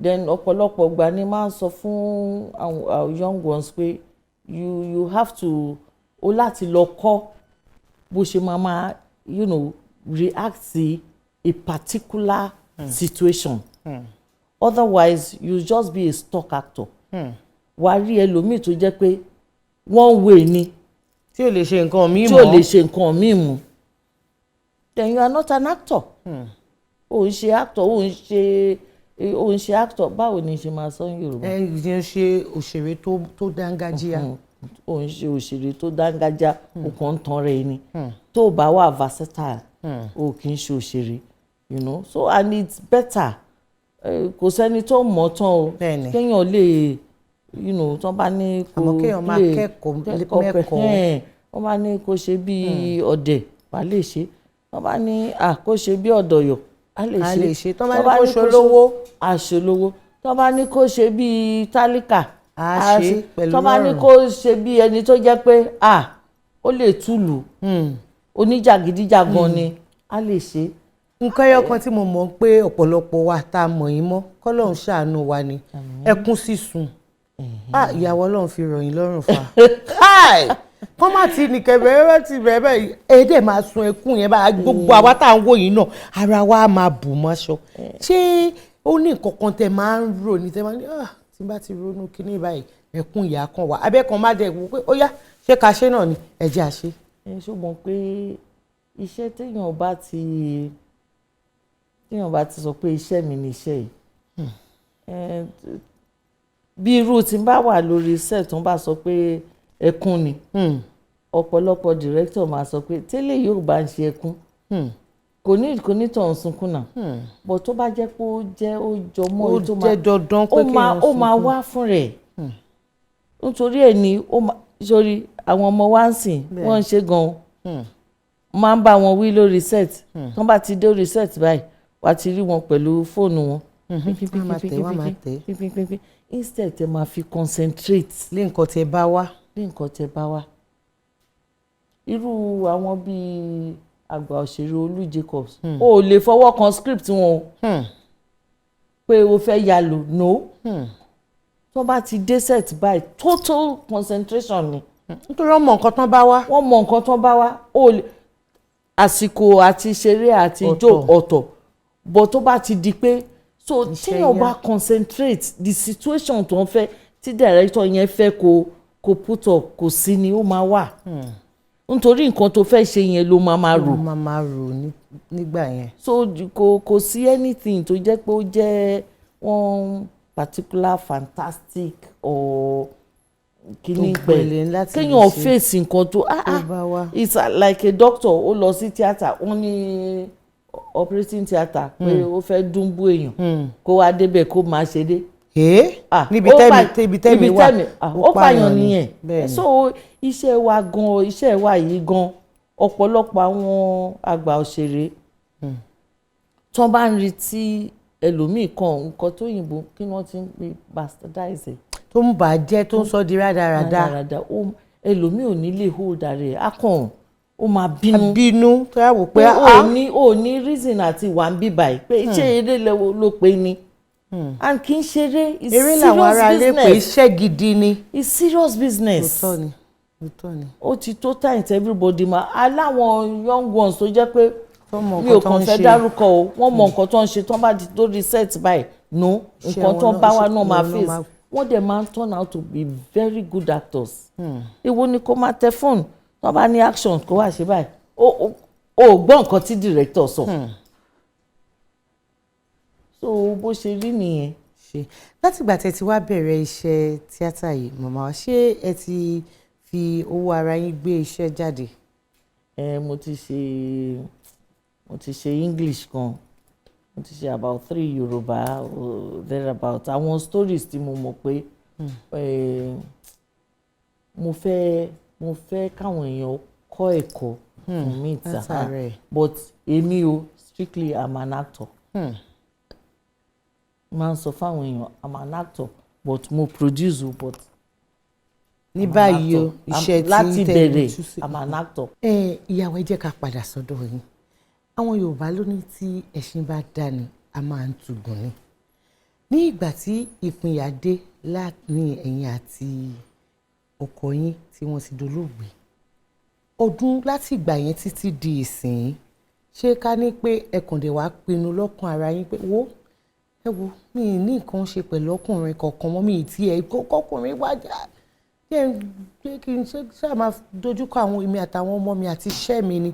Then ọ̀pọ̀lọpọ̀ ìgbà ni máa ń sọ fún àwọn young ones pé you have to, o láti lọ kọ́ bó ṣe máa react sí a particular situation. Otherwise you just be a stock actor. Wàá rí ẹlòmíì tó jẹ́ pé one way ni, tí ò lè ṣe nǹkan míì tí ò mọ́. lè ṣe nǹkan míì mọ́, then you are not an actor. O ń ṣe actor, o ń ṣe actor. Báwo ni ṣe máa sọ ní Yorùbá? Ẹ ẹ ṣe òṣèré tó dángájíá. O ń ṣe òṣèré tó dángájá, o kàn ń tan rẹ ni. Tó o bá wà versatile, o kì í ṣe òṣèré. So and it's better, kò sẹ́ni tó mọ̀ tán o. Kéèyàn lè tó bá ní kó Àmọ́ kéèyàn máa play- kẹ́kọ̀ọ́ kẹ́kọ̀ọ́ mẹ́kọ̀ọ́. Wọ́n bá ní kó ṣe bí ọ̀dẹ̀, wàá lè ṣe. Wọ́n bá ní à kó ṣe bí ọ̀dọ̀yọ̀, á lè Á ṣe. lè ṣe. Tán bá ní kó ṣolówó. Á ṣolówó. Tán bá ní kó ṣe bí tálíkà, Á ṣe pẹ̀lú Tán bá ní rọrùn. kó ṣe bí ẹni tó jẹ́ pé à ó lè túlù, oníjàgídíjàgan ni, á lè ṣe. Nǹkan ẹyọ kan tí mo mọ̀ pé ọ̀pọ̀lọpọ̀ wa tá a mọ̀ yín mọ́, kọ́lọ́run ṣàánú wa ni ẹkún sísun. Ah, ìyàwó, Ọlọ́run fi ròyìn lọ́rùn fa. Káì kọ́ má ti nìkẹ́ bẹ̀rẹ̀ bá ti bẹ̀rẹ̀ bẹ́ẹ̀, ẹ dẹ̀ máa sun ẹkún yẹn bá gbogbo àwa tá à ń wò yín náà, ara wa á máa bù mọ́ṣọ. Ṣé ó ní nǹkan kan tẹ máa ń rò ní tẹ máa ń ní, ah, tí n bá ti ronú kíní báyìí, ẹkún ìyá kan wà abẹ́kan má dẹ̀ wò pé ó yá, ṣé ká ṣe náà ni, ẹ jẹ́ àṣe? Ẹ ṣó mọ̀ pé iṣẹ́ téèyàn bá ti sọ pé iṣẹ́ mi ni iṣẹ́ yìí, bí irú tí n bá wà lórí set, tó ń bá sọ pé ẹkún ni, ọ̀pọ̀lọpọ̀ director máa sọ pé tẹ́lẹ̀ yóò bá ń ṣe ẹkún, kò ní tọ̀ ń sunkún náà, but tó bá jẹ́ pé ó jẹ́ ó jọ mọ́ Ó èyí tó jẹ́ dandan pé ó máa kéèyàn ó máa sunkún. wá fún rẹ̀, nítorí ẹ̀ ni ó máa sórí àwọn ọmọ wa ń sìn. Wọ́n ń ṣe gan-an, máa ń bá wọn wí lórí set. Tán bá ti dé orí set báyìí, wàá ti rí wọn pẹ̀lú fóònù wọn. Wọ́n máa tẹ̀, wọ́n máa tẹ̀. Pínpín, instead tẹ máa fi concentrate lé nǹkan tẹ bá wá. Lé nǹkan tẹ bá wá. Irú àwọn bíi àgbà òṣèré Olú Jacobs, o ò lè fọwọ́ kan script wọn o pé o fẹ́ yà lò no. Tó bá ti dé set báyìí, total concentration ni. Nítorí wọ́n mọ nǹkan tán bá wá. Wọ́n mọ nǹkan tán bá wá. O lè àsìkò àti ṣeré àti ijó ọ̀tọ̀, but tó bá ti di pé so téèyàn bá concentrate, the situation tó ń fẹ́, tí director yẹn fẹ́ kó put up, kò sí ni ó máa wà, nítorí nǹkan tó fẹ́ ṣe yẹn ló máa máa rò. Ló máa máa rò nígbà yẹn. So kò sí anything tó jẹ́ pé ó jẹ́ one particular fantastic or kíní Tó pẹ̀ gbẹ̀lẹ̀ láti lè kéèyàn ṣe. face nǹkan tó ah Tó ah bá wá. It's like a doctor, ó lọ sí theatre, wọ́n ní operating theatre pé ó fẹ́ dúnbú èèyàn, kó wá débẹ̀ kó máa ṣe dé. Ah, Níbi ó tẹ́mi ibi tẹ́mi ibi wà, tẹ́mi, ah, ó ó pààyàn pààyàn ni. nìyẹn. Bẹ́ẹ̀ni. So iṣẹ́ wa gan, iṣẹ́ wa yìí gan, ọ̀pọ̀lọpọ̀ àwọn àgbà òṣèré tó bá ń retí ẹlòmíì kan, nǹkan tó yìnbó kí wọ́n ti ń pè bastardize ẹ̀. Tó ń bà á jẹ́, tó ń sọ di rádaràda. Rádaràda. Ẹlòmíì ò ní lè hold ara ẹ̀, á kàn ó máa bínú. Bínú tó yà wò pé pé ó ní reason àti wà ń bí báyìí, pé ṣé eré ló pé ni. And kì í ṣeré, it's Eré làwọn serious ará ilé pé business. iṣẹ́ gidi ni. It's serious business. Òótọ́ ni, òótọ́ ni. Ó ti tó time tí everybody ma aláwọn young ones tó jẹ́ pé mọ mi ò nǹkan tó kàn ń fẹ́ ṣe. dárúkọ o, wọ́n mọ nǹkan tó ń ṣe, tó ń bá di lórí set báyìí, no, Iṣẹ́ nǹkan wọn tó ń náà- bá wa iṣẹ́ náà máa wọn náà face. Wọ́n dẹ̀ máa ń turn out to be very good actors. Èwo ni kó máa tẹ fóònù, tó bá ní action kó wá ṣe báyìí, ó gbọ́ nǹkan tí director sọ. So bó ṣe rí nìyẹn. Ṣe látìgbà tẹ́ ti wá bẹ̀rẹ̀ iṣẹ́ tíátà yìí, màmá wa, ṣé ẹ ti fi owó ara yín gbé iṣẹ́ jáde? Ẹ mo ti ṣe English kan, mo ti ṣe about three Yorùbá thereabout, àwọn stories tí mo mọ̀ pé mo fẹ́ káwọn èèyàn kọ́ ẹ̀kọ́ fún mi ìta. Látara ẹ̀. But èmi o, strictly, I'm an actor. Máa ń sọ fáwọn èèyàn, I'm an actor, but mo produce o, but Ní I'm an báyìí o, actor. iṣẹ́ tí Láti tẹ́ bẹ̀rẹ̀, tú sí- I'm an actor. Ẹ ìyàwó, ẹ jẹ́ ká padà sọ́dọ̀ yín. Àwọn Yorùbá ló ní tí ẹṣin bá dání, a máa ń tugùn ni. Ní ìgbà tí ìpínyà dé láàrin ẹ̀yin àti ọkọ yín tí wọ́n ti dolóògbé, ọdún láti ìgbà yẹn títí di ìsìn, ṣé ká ní pé ẹ kàn dé wàá pinnu lọ́kàn ara yín pé, wo, ẹ wo, mi ì ní nǹkan ṣe pẹ̀lú ọkùnrin kankan mọ́, mi ì tiẹ̀ kọkùnrin wá jà jẹ́ n jẹ́ kí n ṣe ṣáà máa dojúkọ àwọn èmi àtàwọn ọmọ mi àti iṣẹ́ mi ni?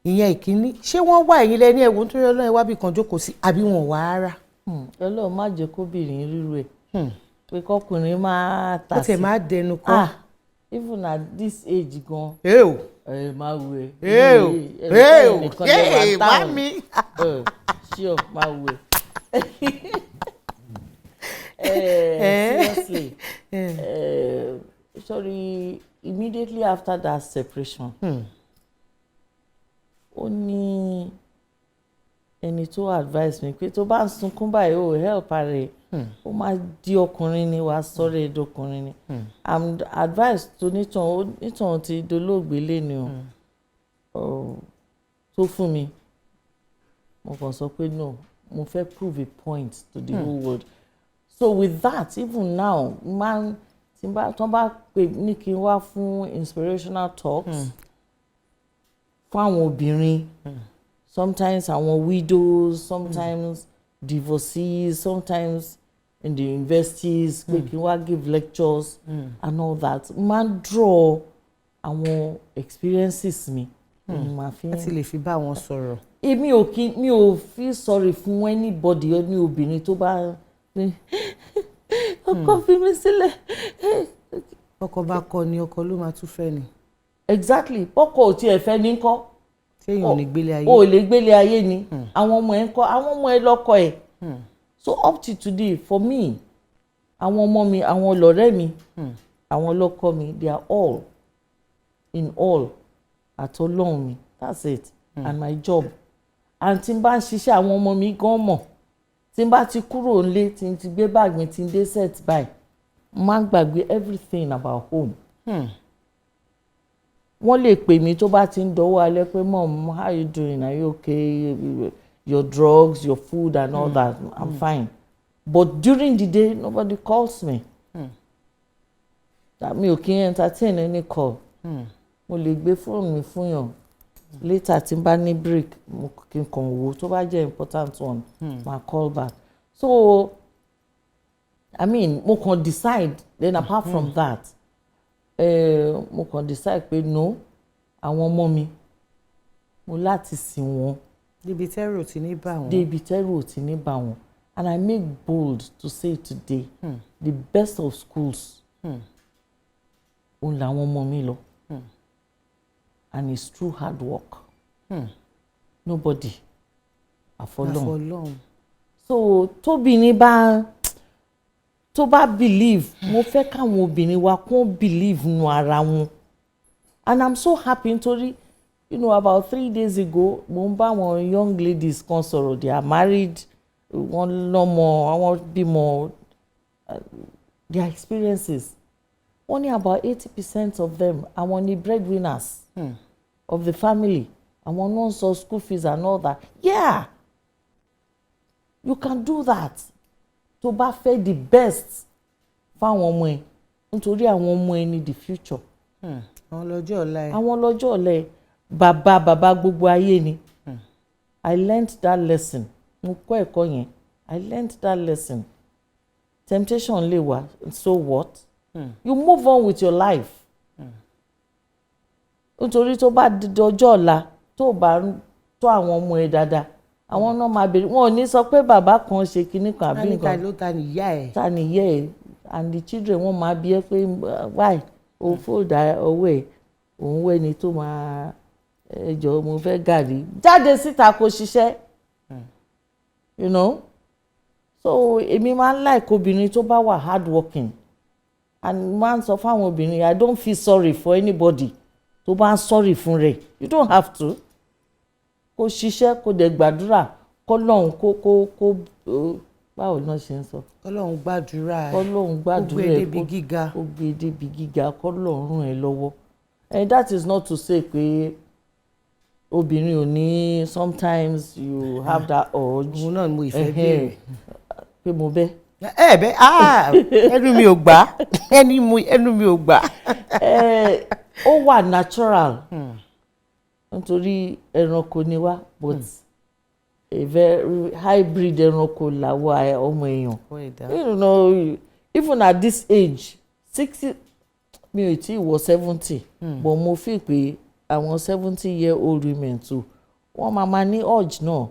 Ìyẹn ìkíní. Ṣé wọ́n wá ẹ̀yin lẹ́ni ẹ̀wọ̀n nítorí Ọlọ́run ẹ wá bí kan jókòó sí, àbí wọn wà á rà? Ọlọ́run má jẹ́ kóbìnrin ríru ẹ̀, pé kọkùnrin máa tà Ó tiẹ̀ sí. máa dẹnu kọ́. Ah, even at this age gan. Ẹ o. Ẹ máa wù ẹ. Ẹ o. Ẹ o. Ẹ má mi. Sure, máa wù ẹ. Seriously, sorry, immediately after that separation, ó ní ẹni tó advice mi pé tó bá ń sunkún báyìí, ó help ara ẹ̀, ó máa di ọkùnrin ni, wàá sọ̀rọ̀ ẹ̀ dọkùnrin ni. And advice tó nítàn ti dolóògbé lẹ́nu o tó fún mi, mo kàn sọ pé no, mo fẹ́ prove a point to the whole world. So with that, even now, máa tí n bá tán bá pè ní kí n wá fún inspirational talks fún àwọn obìnrin, sometimes àwọn widows, sometimes divorcees, sometimes in the universities, pé kí n wá give lectures and all that, máa ń draw àwọn experiences mi ni màá fi. Láti lè fi bá wọn sọ̀rọ̀. Èmi ò kí mi ò feel sorry fún anybody ní obìnrin tó bá ní ọkọ fi mi sílẹ̀. Ọkọ bá kọ ni, ọkọ ló máa tún fẹ́ ni. Exactly, bọ́kọ ò tiẹ̀ fẹ́ ní kọ́. Téèyàn ò ní gbélé ayé. O ò lè gbélé ayé ni. Àwọn ọmọ ẹ̀ ń kọ́, àwọn ọmọ ẹ̀ lọ́kọ ẹ̀. So up to today, for me, àwọn ọmọ mi, àwọn ọlọ́rẹ́ mi, àwọn lọ́kọ mi, they are all in all, àtọlọ́hun mi, that's it, and my job. And tí n bá ń ṣiṣẹ́, àwọn ọmọ mi gan mọ̀, tí n bá ti kúrò nílé, tí n ti gbé báàgì mi, tí n dé set báyìí, mo máa ń gbàgbé everything about home. Wọ́n lè pè mí tó bá ti ń dọwọ́ alẹ́ pé, "Mom, how you doing? Are you okay? Your drugs, your food and all that?" I'm fine. But during the day, nobody calls me. That mi ò kí ń entertain any call. Mo lè gbé fóònù mi fún yàn later tí n bá ní break, mo kí n kàn wò, tó bá jẹ́ important one, máa call back. So I mean, mo kàn decide then, apart from that, mo kàn decide pé no, àwọn ọmọ mi, mo láti sìn wọ́n. Débi tẹ́rù ò ti ní bà wọ́n. Débi tẹ́rù ò ti ní bà wọ́n. And I make bold to say today, the best of schools òun làwọn ọmọ mi lọ. And it's through hard work. Nobody àfọlọ́hun. Àfọlọ́hun. So tóbìnrin bá tó bá believe, mo fẹ́ káwọn obìnrin wa kún believe nu ara wọn. And I'm so happy nítorí about 3 days ago, mo ń bá àwọn young ladies kan sọ̀rọ̀. They are married, wọ́n lọ́mọ, àwọn bímọ, their experiences, wọ́n ní about 80% of them, àwọn ni breadwinners of the family, àwọn náà ń sọ school fees and all that. Yeah, you can do that. Tó bá fẹ́ the best fáwọn ọmọ ẹ, nítorí àwọn ọmọ ẹ ní the future. Àwọn lọ́jọ́ ọ̀la ẹ. Àwọn lọ́jọ́ ọ̀la ẹ. Bàbá bàbá gbogbo ayé ni. I learnt that lesson. Mo kọ́ ẹ̀kọ́ yẹn. I learnt that lesson. Temptation lè wá, so what? You move on with your life. Nítorí tó bá di ọjọ́ ọ̀la, tó bá ń tọ́ àwọn ọmọ ẹ dáadáa, àwọn náà máa béèrè. Wọn ò ní sọ pé bàbá kan ṣe kinní kan àbí Ta ni nǹkan. ta ló ta ni ìyá ẹ̀. Ta ni ìyá ẹ̀. And the children, wọ́n máa bi ẹ́ pé why o fold ọwọ́ ẹ̀, òun wẹ́ni tó máa ẹ jọ̀ọ́, mo fẹ́ gàrí, jáde síta kó ṣiṣẹ́. So èmi máa ń like obìnrin tó bá wà hard working, and máa ń sọ fáwọn obìnrin, I don't feel sorry for anybody tó bá ń sorry fún rẹ̀. You don't have to. Kó ṣiṣẹ́, kó dẹ̀ gbàdúrà kọ́lọ́hún kó báwo náà ṣe ń sọ. Kọ́lọ́hún gbàdúrà ẹ̀. Kọ́lọ́hún gbàdúrà Kó gbé ẹ̀, débi gíga. Kó gbé débi gíga, kọ́lọ́hún ràn ẹ́ lọ́wọ́. And that is not to say pé obìnrin ò ní, sometimes you have that urge. Òun náà ni mo ìfẹ́ béèrè. Pé mo bẹ́. Ẹ bẹ, ah, ẹnu mi ò gbà, ẹnu mi ò gbà. Ẹ, ó wà natural, nítorí ẹranko ni wá, but a very hybrid ẹranko làwa ọmọ èèyàn. Even at this age, 60, mi ò tí ì wọ 70, but mo feel pé àwọn 70-year-old women too, wọ́n máa ma ní urge náà.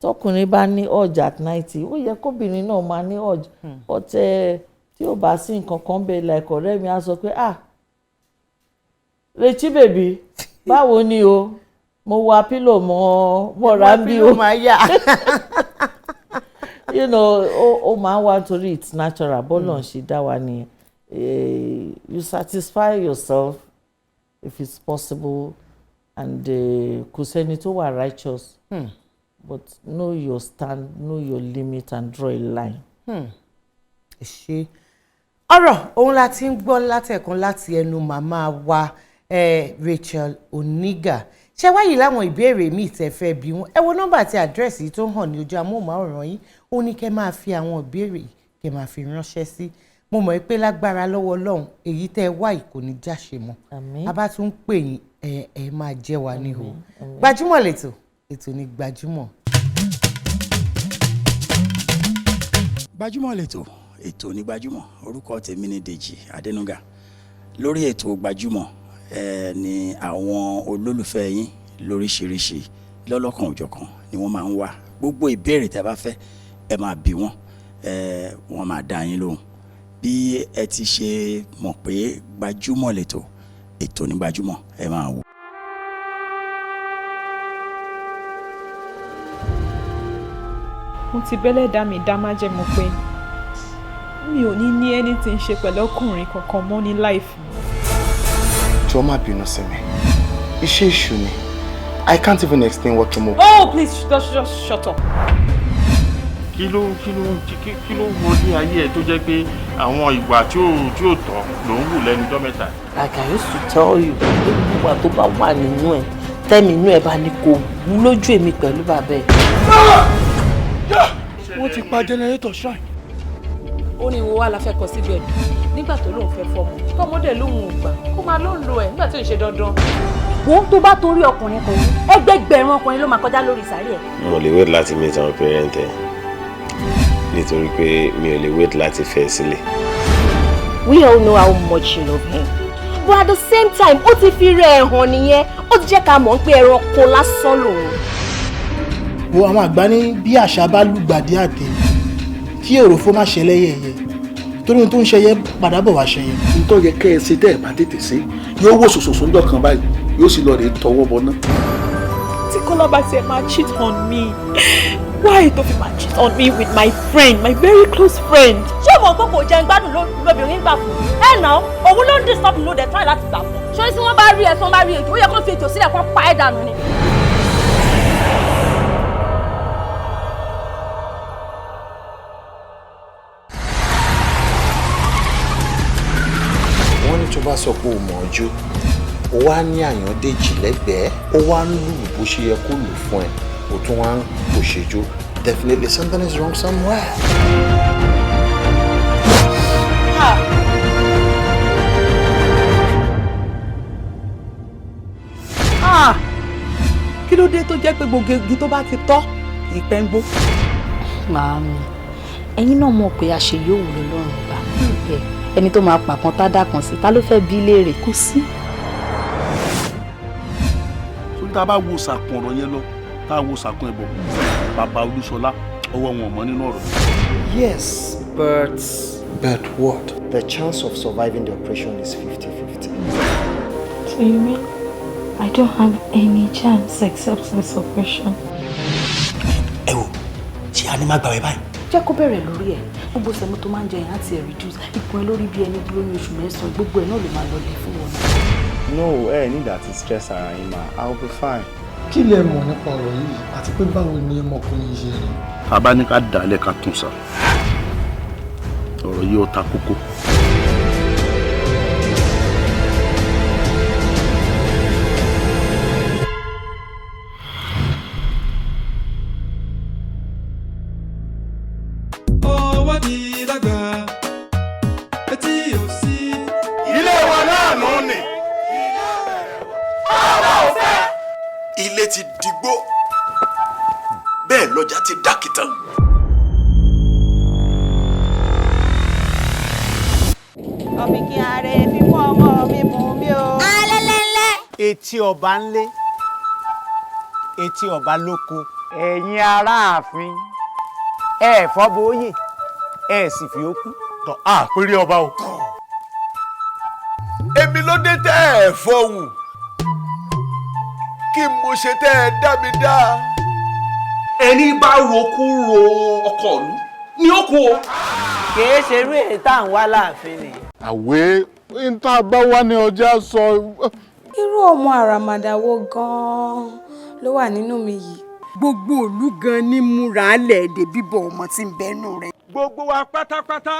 Tọkùnrin bá ní urge at 90, ó yẹ kóbìnrin náà máa ní urge. But tí ó bá sí nǹkan kan bẹ́ẹ̀, like ọ̀rẹ́ mi á sọ pé, "Ah, Rechí baby, báwo ni o? Mo wa pillow mọ́ mọ́ra ń bí o." Pillow máa yà. Ó máa ń wá nítorí it's natural. Bọ́lọ̀ ń ṣe dá wa nìyẹn. You satisfy yourself if it's possible, and kò sẹ́ni tó wà righteous. But know your stand, know your limit and draw a line. Ẹ ṣe. Ọ̀rọ̀ òun la ti ń gbọ́ látẹ̀kùn láti ẹnu màmá wa Rachel Oniga. Ṣé wáyé láwọn ìbéèrè míì tẹ́ fẹ́ bí wọn, ẹ wo nọ́mbà àti àdírẹ́sì yìí tó ń hàn ní ojú amóhùnmáwòrán yín. Ó ní kẹ́ máa fi àwọn ìbéèrè yìí, kẹ́ máa fi ránṣẹ́ sí. Mo mọ̀ pé lágbára lọ́wọ́ Ọlọ́run, èyí tẹ́ ẹ wá yìí kò ní jáṣe mọ́. Àmín. A bá tún ń pè yín, ẹ ẹ máa jẹ́ wa níhò. Gbajúmọ̀ lẹ́tọ̀, ètò ní Gbajúmọ̀. Gbajúmọ̀ lẹ́tọ̀, ètò ní Gbajúmọ̀. Orúkọ tèmi ní Dèjì Adénúgà. Lórí ètò Gbajúmọ̀ ẹ ní àwọn olólùfẹ́ yín lóríṣiríṣi lọ́lọ́kan òjọ̀kan ni wọ́n máa ń wá. Gbogbo ìbéèrè tẹ́ bá fẹ́, ẹ máa bi wọ́n, ẹ wọ́n máa dá yín lóhùn. Bí ẹ ti ṣe mọ̀ pé Gbajúmọ̀ lẹ́tọ̀, ètò ní Gbajúmọ̀, ẹ máa wò. Mo ti bẹ́lẹ̀ dá mi dá májẹ̀mú pé mi ò ní ní anything ṣe pẹ̀lú ọkùnrin kankan mọ́ ní life mi. Jọ̀ọ́, má bínú sí mi. Iṣẹ́ èṣù ni. I can't even explain what mo. Oh, please, just shut up. Kí ló wọlé ayé ẹ tó jẹ́ pé àwọn ìwà tí ò tọ́ ló ń wù lẹ́nu ọjọ́ mẹ́ta? Like I used to tell you, pé gbogbo tó bá wà nínú ẹ, tẹ́mi inú ẹ bá ní kò wú lójú èmi pẹ̀lú bàbá ẹ. Wọ́n ti pa generator shrine. Ó ní wo wá la fẹ́ kọ síbẹ̀ nígbà tó lóun fẹ́ fọmọ, tọmọdé lóun ò gbà, kó máa ló ń lo ẹ̀ nígbà tí ò ń ṣe dandan. Wo, tó bá torí ọkùnrin kan, ẹgbẹgbẹ̀rún ọkùnrin ló máa kọjá lórí ìsàrí ẹ̀. Mo lè wait láti meet àwọn parent ẹ, nítorí pé mi ò lè wait láti fẹ́ sílẹ̀. We all know how much you love him, but at the same time, ó ti fi rẹ̀ ẹ̀ hàn nìyẹn. Ó ti jẹ́ ká mọ̀ pé ẹranko lásán lòun. Wo, àwọn àgbà ní bí àṣà bá lùgbàdì àtẹ, kí òròfó má ṣẹlẹ̀ yẹ̀yẹ́, torí ohun tó ń ṣẹyẹ padà bọ̀ wá ṣẹyẹ. Nítorí yẹ kẹ́ ẹ ṣe, tẹ́ ẹ bá tètè ṣe, yóò wò sòsòsò ńjọ́ kan báyìí, yóò sì lọ rèé tọwọ́ bọ náà. Tí Kọ́lá bá tiẹ̀ máa cheat on me, why tó fi máa cheat on me with my friend, my very close friend? Ṣé o mọ̀ pé kò jẹun gbádùn lóbìnrin gbà fún ẹ náà? Òun ló ń disturb, ló dẹ̀ try láti gbà fún. Ṣé tí wọ́n bá rí ẹ, tí wọ́n bá rí ejò, ó yẹ kó fi ejò sílẹ̀ kó pa ẹ́ dànù ni. Wọ́n ní tó bá sọ pé o mọ̀ ọ́ jó, o wá ní Àyàndéjì lẹ́gbẹ̀ẹ́, ó wá ń lù bó ṣe yẹ kó lù fún ẹ, o tún wá ń kò ṣe jó, definitely something is wrong somewhere. Kí ló dé tó jẹ́ pé gbogbo igi tó bá ti tọ́ ìpẹ́ ń gbó. Màámi, ẹ̀yin náà mọ̀ pé àṣẹ yóò wù lọ́rùn ọba. Ẹni tó máa pàkan tá dà kan sí, ta ló fẹ́ bí léèrè? Kò sí. Sórí tá a bá wo sàkún ọ̀rọ̀ yẹn lọ, tá a wo sàkún ẹ̀bọ̀, bàbá Olúṣọlá, ọwọ́ wọn ò mọ́ nínú ọ̀rọ̀. Yes, but. But what? The chance of surviving the operation is 50-50. So you mean I don't have any chance except this operation? Ẹ wò, ṣé a ní má gbàwé báyìí? Jẹ́ kó bẹ̀rẹ̀ lórí ẹ̀. Gbogbo semo tó máa ń jẹ yẹn á ti ẹ̀ reduce. Ikùn ẹ lórí bí ẹni lóyún oṣù 9, gbogbo ẹ̀ náà ló máa lọlẹ̀ fún wọn. No, ẹ ní láti stress ara yín ma, I will be fine. Kí lẹ mọ̀ nípa ọ̀rọ̀ yìí àti pé báwo ni ọmọkùnrin yìí ṣe rìn? Tá a bá ní ká dàálẹ̀ ká tún sa, ọ̀rọ̀ yìí ó ta kókó. Ọwọ́ ti dàgbà, etí ò sí. Ilé wa náà nù ní. Bàbá ò fẹ́. Ilé ti digbó, bẹ́ẹ̀ lọ́jà ti dàkìtàn. Ọ̀fìnkì ààrẹ fífún ọmọ mi bùn mí o. Alẹ́lẹ́lẹ́. Etí ọba ńlé, etí ọba lóko. Ẹ̀yin aráàfin, ẹ fọ́bóyè, ẹ sì fi ó kú. Tọ́ a péré ọba o. Èmi ló dé tẹ́ ẹ fọhùn, kí mo ṣe tẹ́ ẹ dá mi dá. Ẹni bá roku ro ọkọ ìlú ni ó kú o. Kìí ṣerú èyí tá à ń wá láàfin ni. Àwé ń tá a bá wá ní ọjà sọ. Irú ọmọ àràmàdà wo gan-an ló wà nínú mi yìí? Gbogbo ìlú gan ní múra lẹ́ẹ̀dẹ̀ bíbọ̀ ọmọ tí ń bẹ́nu rẹ̀. Gbogbo wa pátápátá,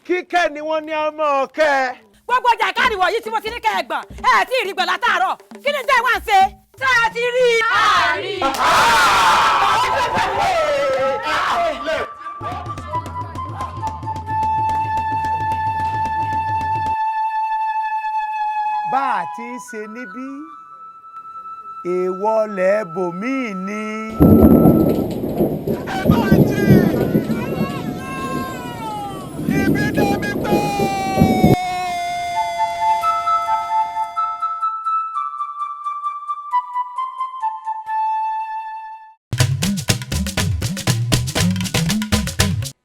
kíkẹ́ ni wọ́n ní a máa kẹ́ ẹ. Gbogbo jàǹkárì wọ̀nyí tí mo ti ní kẹ́ ẹ gbọ̀n, ẹ tí ì rí gbọ̀n látàárọ̀, kí ni tẹ́ ẹ wá ń ṣe? Tá a ti rí i. A rí i. Bá a ti ń ṣe níbí, èèwọ̀ lẹ́ẹ̀bòmíì ni.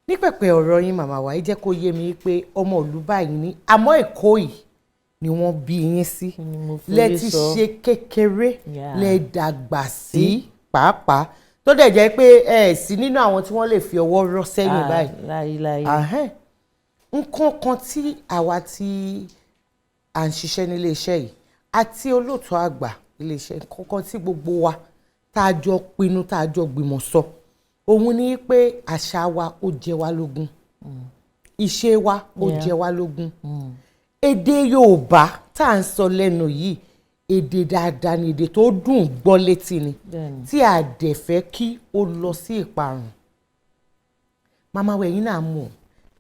Ní pẹ̀pẹ̀ ọ̀rọ̀ yín, màmá wa, ẹ jẹ́ kó yé mi pé ọmọ ìlú báyìí ní, àmọ́ Èkó yìí ni wọ́n bí yín sí, lẹ ti ṣe kékeré, lẹ dàgbà sí pàápàá, tó dẹ̀ jẹ́ pé ẹ sí nínú àwọn tí wọ́n lè fi ọwọ́ rọ́ sẹ́yìn báyìí. Láyéláyé. Ahẹ́n. Nǹkan kan tí àwa tí à ń ṣiṣẹ́ nílé iṣẹ́ yìí àti olóòtú àgbà ilé iṣẹ́, nǹkan kan tí gbogbo wa tá a jọ pinnu, tá a jọ gbìmọ̀ sọ, òun ni pé àṣà wa ó jẹ wá lógún, ìṣe wa ó jẹ wá lógún. Èdè Yorùbá tá à ń sọ lẹ́nu yìí, èdè dáadáa ni, èdè tó dùn gbọ́ létí ni, tí a dẹ̀ fẹ́ kí ó lọ sí ìparun. Màmá wa, ẹ̀yin náà mọ̀,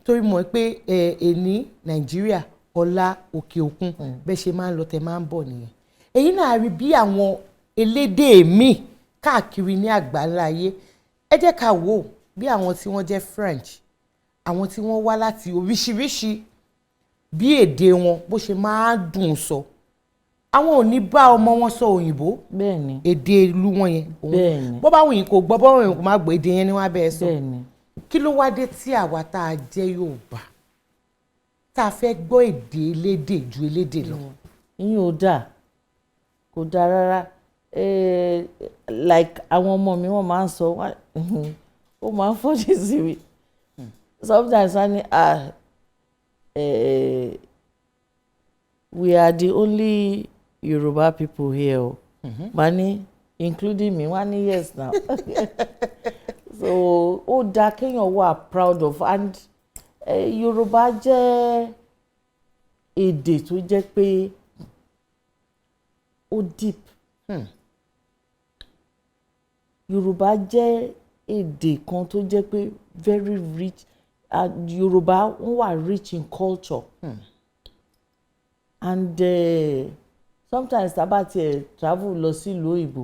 torí mọ̀ pé ẹ ẹni Nàìjíríà, ọlá òkè òkun, bẹ́ẹ̀ ṣe máa ń lọ tẹ máa ń bọ̀ nìyẹn. Ẹ̀yin náà rí bí àwọn elédè míì káàkiri ní àgbáńlá ayé. Ẹ jẹ́ ká wò ó bí àwọn tí wọ́n jẹ́ French, àwọn tí wọ́n wá láti oríṣiríṣi, bí èdè wọn bó ṣe máa ń dùn sọ. Àwọn ò ní bá ọmọ wọn sọ òyìnbó, èdè ìlú wọn yẹn òun. Bó bá wù yín kó gbọ́, bó wù yín kó má gbọ́, èdè yẹn ni wọ́n á bẹ́ẹ̀ sọ. Kí ló wá dé tí àwa tá a jẹ́ Yorùbá tá a fẹ́ gbọ́ èdè elédè ju elédè lọ? Ìyẹn ò dáa, kò dáa rárá. Like àwọn ọmọ mi, wọ́n máa ń sọ, ó máa ń funny sí mi sometimes. Wọ́n ní, "Ah, we are the only Yoruba people here o." Màá ní, "Including me?" Wọ́n ní, "Yes now." So ó dáa kéèyàn wà proud of and Yorùbá jẹ́ èdè tó jẹ́ pé ó deep. Yorùbá jẹ́ èdè kan tó jẹ́ pé very rich. Yorùbá wọ́n wà rich in culture. And sometimes tá a bá tiẹ̀ travel lọ sílùú òyìnbó,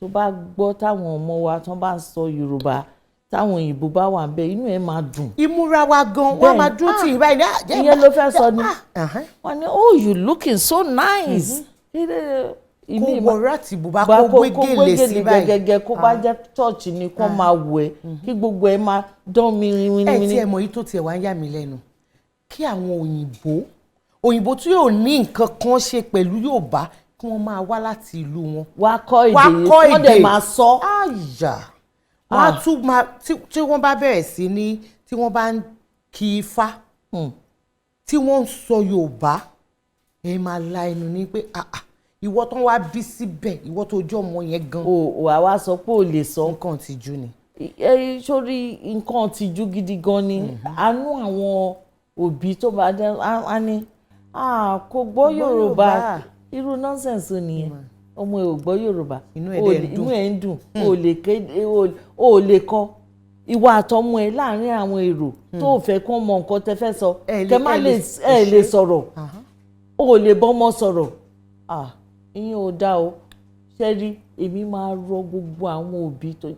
Tó bá gbọ́ táwọn ọmọ wa tán bá ń sọ Yorùbá, táwọn òyìnbó bá wà ń bẹ, inú ẹ̀ máa dùn. Ìmúra wa gan, wọ́n máa dúró tì í báyìí ní, "Ah, jẹ́ Ìyẹn ló fẹ́ sọ ni. Ahán. Wọ́n ní, "Oh, you looking so nice." Kó wọ ráàtì bùbá, kó gbé gèlè sí báyìí. Gẹ́gẹ́ kó bá jẹ́ church ni, kó máa wù ẹ́, kí gbogbo ẹ máa dán mi. Ẹ tí ẹ mọ̀ yìí tó tiẹ̀ wá ń yà mí lẹ́nu, kí àwọn òyìnbó tí yóò ní nǹkan kan ṣe pẹ̀lú Yorùbá, kí wọ́n máa wá láti ìlú wọn. Wá kọ́ èdè Wá yìí, kọ́ wọ́n dẹ̀ èdè. máa sọ. Àyà wọ́n á tún máa tí wọ́n bá bẹ̀rẹ̀ sí ní, tí wọ́n bá ń kí ifá, tí wọ́n ń sọ Yorùbá, ẹ máa la ẹnu ní pé, "Ah ah, ìwọ tó ń wá bí síbẹ̀, ìwọ tó jọ́ ọmọ yẹn gan." O wà wá sọ pé ò lè sọ. Nǹkan tìjú ni. Ẹ sórí, nǹkan tìjú gidi gan ni. Àánú àwọn òbí tó bá dé á ní, "Ah, kò gbọ́ Yorùbá." Yorùbá. Irú nonsense nìyẹn? Ọmọ ẹ ò gbọ́ Yorùbá, Inú ẹ̀ o dẹ̀ ń lè- dùn. Inú ẹ̀ ń dùn. O lè kéde, o lè kọ ìwà àtọmọ ẹ láàrin àwọn èrò tó ò fẹ́ kó mọ nǹkan tẹ́ fẹ́ sọ, kẹ má ẹ lè ẹ lè sọ̀rọ̀, o ò lè bọ́mọ sọ̀rọ̀. Ah, ìyẹn ò dáa o. Ṣe rí, èmi máa rọ gbogbo àwọn òbí tó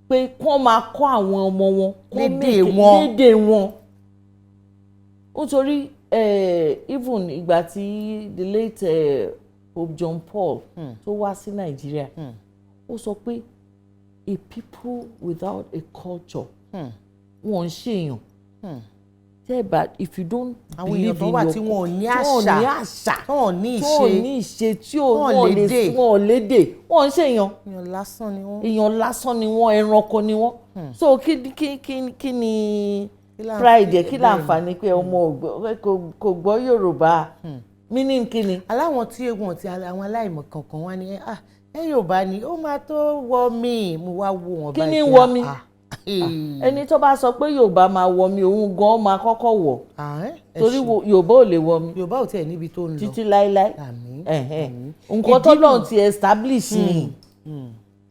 pé kán máa kọ́ àwọn ọmọ wọn kán Lédè wọn. Lédè wọn, nítorí even ìgbà tí the late Pope John Paul tó wá sí Nàìjíríà, ó sọ pé a people without a culture, wọn ń ṣèyàn. Tẹ́ ẹ bá, if you don't Àwọn èèyàn believe tó in wà your tí wọn ò ní tí wọn ò àṣà, ní àṣà, tí wọn ò ní tí wọn ò ìṣe, ní ìṣe, tí ò tí wọn wọn ò lè lédè. Wọn ò lédè, wọn ń ṣèyàn. Èèyàn lásán ni wọ́n. Èèyàn lásán ni wọ́n, ẹranko ni wọ́n. So kí ni Kí láǹfààní- pride ẹ? Kí Bẹ́ẹ̀ni. láǹfààní pé ọmọ kò gbọ́ Yorùbá, meaning kí ni? Aláwọn tí wọn ti àwọn aláìmọ̀ kankan wá ní, "Ah, ẹ Yorùbá ni ó máa tó wọ mí." Mo wá wo wọn Kí báyìí ni pé, wọ mí? "Ah, Ẹni tó bá sọ pé Yorùbá máa wọ mi, òun gan máa kọ́kọ́ wọ̀, ẹ torí ṣé. Yorùbá ò lè wọ mi. Yorùbá ò tiẹ̀ níbi tó ń lọ. Títí láéláé. Àmín. Ẹ̀hẹ́n. Nǹkan tó lọ́n ti establish ni.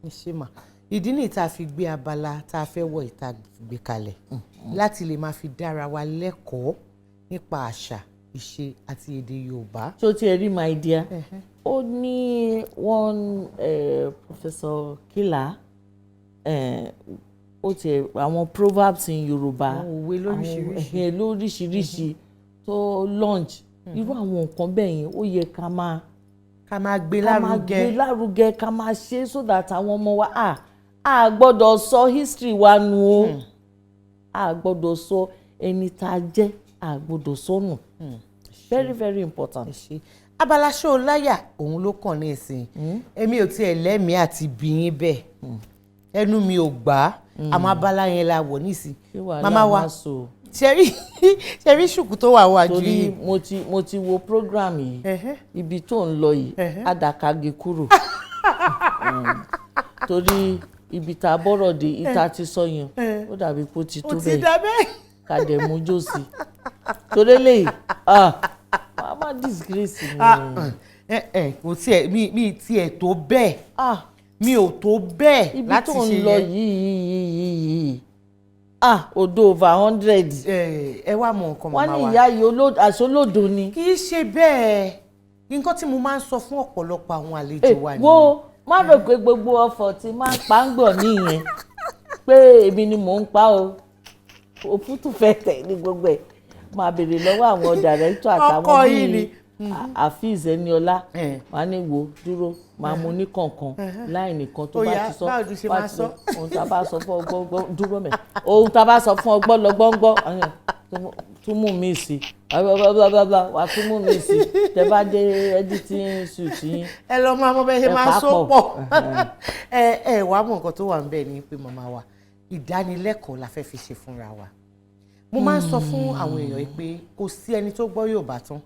Ẹ ṣé mà. Ìdí nìyí tá a fi gbé abala tá a fẹ́ wọ̀ ìta gbé kalẹ̀ láti lè máa fi dára wa lẹ́kọ̀ọ́ nípa àṣà, ìṣe àti èdè Yorùbá. Tó tiẹ̀ rí, my dear, ó ní one Professor Kila, ó tiẹ̀ àwọn proverbs in Yorùbá, Àwọn òwe lóríṣiríṣi. àwọn, lóríṣiríṣi tó launch. Irú àwọn nǹkan bẹ́ẹ̀ yẹn, ó yẹ ká máa ká máa gbé ká máa lárugẹ. gbé lárugẹ, ká máa ṣe so that àwọn ọmọ wa, a gbọ́dọ̀ sọ history wa nù o, a gbọ́dọ̀ sọ ẹni tá a jẹ́, a gbọ́dọ̀ sọ nù. Very very important. Abala ṣó láyà òun ló kàn ní ìsìn. Èmi ò tiẹ̀ lẹ́mìí àti bíyín bẹ́ẹ̀, ẹnu mi ò gbà á. Àmọ́ abala yẹn la wọ̀ nísìn. Kí wàhálà Màmá wa, má so. ṣẹ́rí ṣùkú tó wà wájú Torí yìí. mo ti wo program yìí, ibi tó ń lọ yìí, àdàkàgé kúrò. Torí ibi tá a bọ́rọ̀ dé, ìta ti sọ yẹn, ó dàbí pé ó ti tó Ó ti bẹ́ẹ̀. dà bẹ́ẹ̀. Ká dẹ̀ mú jòsì torí lè má disgrace mi. Ah, ẹ ẹ kò tiẹ̀ mi tiẹ̀ tó bẹ́ẹ̀, mi ò tó bẹ́ẹ̀ Ibi láti tó ń ṣe lọ yẹn. yìí, ah, odo over 100. Ẹ wá mọ nǹkan, Wọ́n màmá ní wa. ìyá yìí àṣọlódò ni. Kì í ṣe bẹ́ẹ̀. Nǹkan tí mo máa ń sọ fún ọ̀pọ̀lọpọ̀ àwọn àlejò wa ni. Wo, má rò pé gbogbo ọ̀fọ̀ tí máa ń pa ń gbọ̀ nìyẹn pé èmi ni mò ń pa o. Òfútù fẹ́ tẹ̀ ní gbogbo ẹ̀, máa béèrè lọ́wọ́ àwọn dàrẹ́tọ̀ àtàwọn Ọkọ yìí bíi ni. Afeez Eniola. Wàá ní wo dúró, máa mú ní kọ̀ọ̀kan láì nìkan tó Ó bá yá, ti sọ. Báwo ló ṣe Bá máa ti sọ? Ohun tá a bá sọ fún ọgbọ́n gbọ́ dúró mẹ́, ohun tá a bá sọ fún ọgbọ́n lọ́gbọ́n gbọ́, tún mú mi sí bla, wàá tún mú mi sí. Tẹ bá dé editing suite yín, Ẹ lọ máa mọ bẹ́ẹ̀ ṣe ẹ máa pa sọ pọ̀. pọ̀. Ẹ wàá mọ nǹkan tó wà ń bẹ̀ ni pé, màmá wa, ìdánilẹ́kọ̀ọ́ la fẹ́ fi ṣe fúnra wa. Mo máa ń sọ fún àwọn èèyàn yìí pé kò sí ẹni tó gbọ́ Yorùbá tán.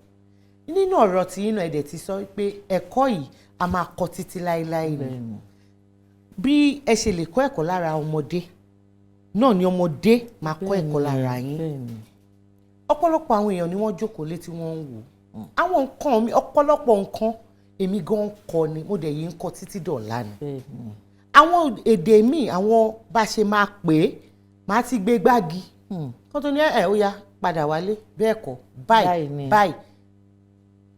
Nínú ọ̀rọ̀ tí inú ẹ̀dẹ̀ ti sọ pé ẹ̀kọ́ yìí, a máa kọ́ títí láéláé ni. Bí ẹ ṣe lè kọ́ ẹ̀kọ́ lára ọmọdé náà ni ọmọdé máa kọ́ ẹ̀kọ́ lára yín. Ọ̀pọ̀lọpọ̀ àwọn èèyàn ni wọ́n jókòó létí, wọ́n ń wò àwọn nǹkan mi. Ọ̀pọ̀lọpọ̀ nǹkan èmi gan ń kọ́ ni, mo dẹ̀ yìí ń kọ́ títí dọ̀la ni. Àwọn èdè míì, àwọn bá ṣe máa pè é, máa ti gbé gbági kó tó ní ẹ ó yá, padà wálé. Bẹ́ẹ̀ kọ́, báyìí Báyìí ni. báyìí.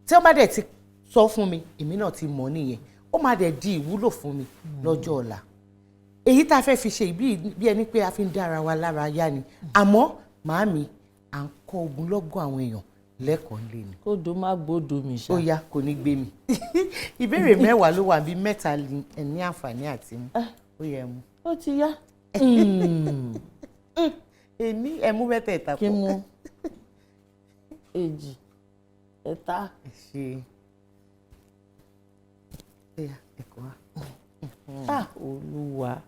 Tí wọ́n bá dẹ̀ ti sọ fún mi, èmi náà ti mọ̀ nìyẹn. Ó Ó máa dẹ̀ di ìwúlò fún mi lọ́jọ́ ọ̀la. Èyí tá a fẹ́ fi ṣe bí ẹni pé a fi ń dára wa lára yá ni, àmọ́ màámi, à ń kọ́ ogunlọ́gọ̀ àwọn èèyàn lẹ́kọ̀ọ́ lé ni. Kódò má gbódò mi ṣá. Ó yá, kò ní gbé mi. Ìbéèrè 10 ló wà, bí 3 ní ní àǹfààní àti mú. Ó yẹ mú. Ó ti yá. Èmi ẹ mú mẹ́tẹ̀ẹ̀ta pọ̀. Kí mú 2, 3. Ẹ ṣe ẹ̀kọ́ wa. Ah, Olúwa,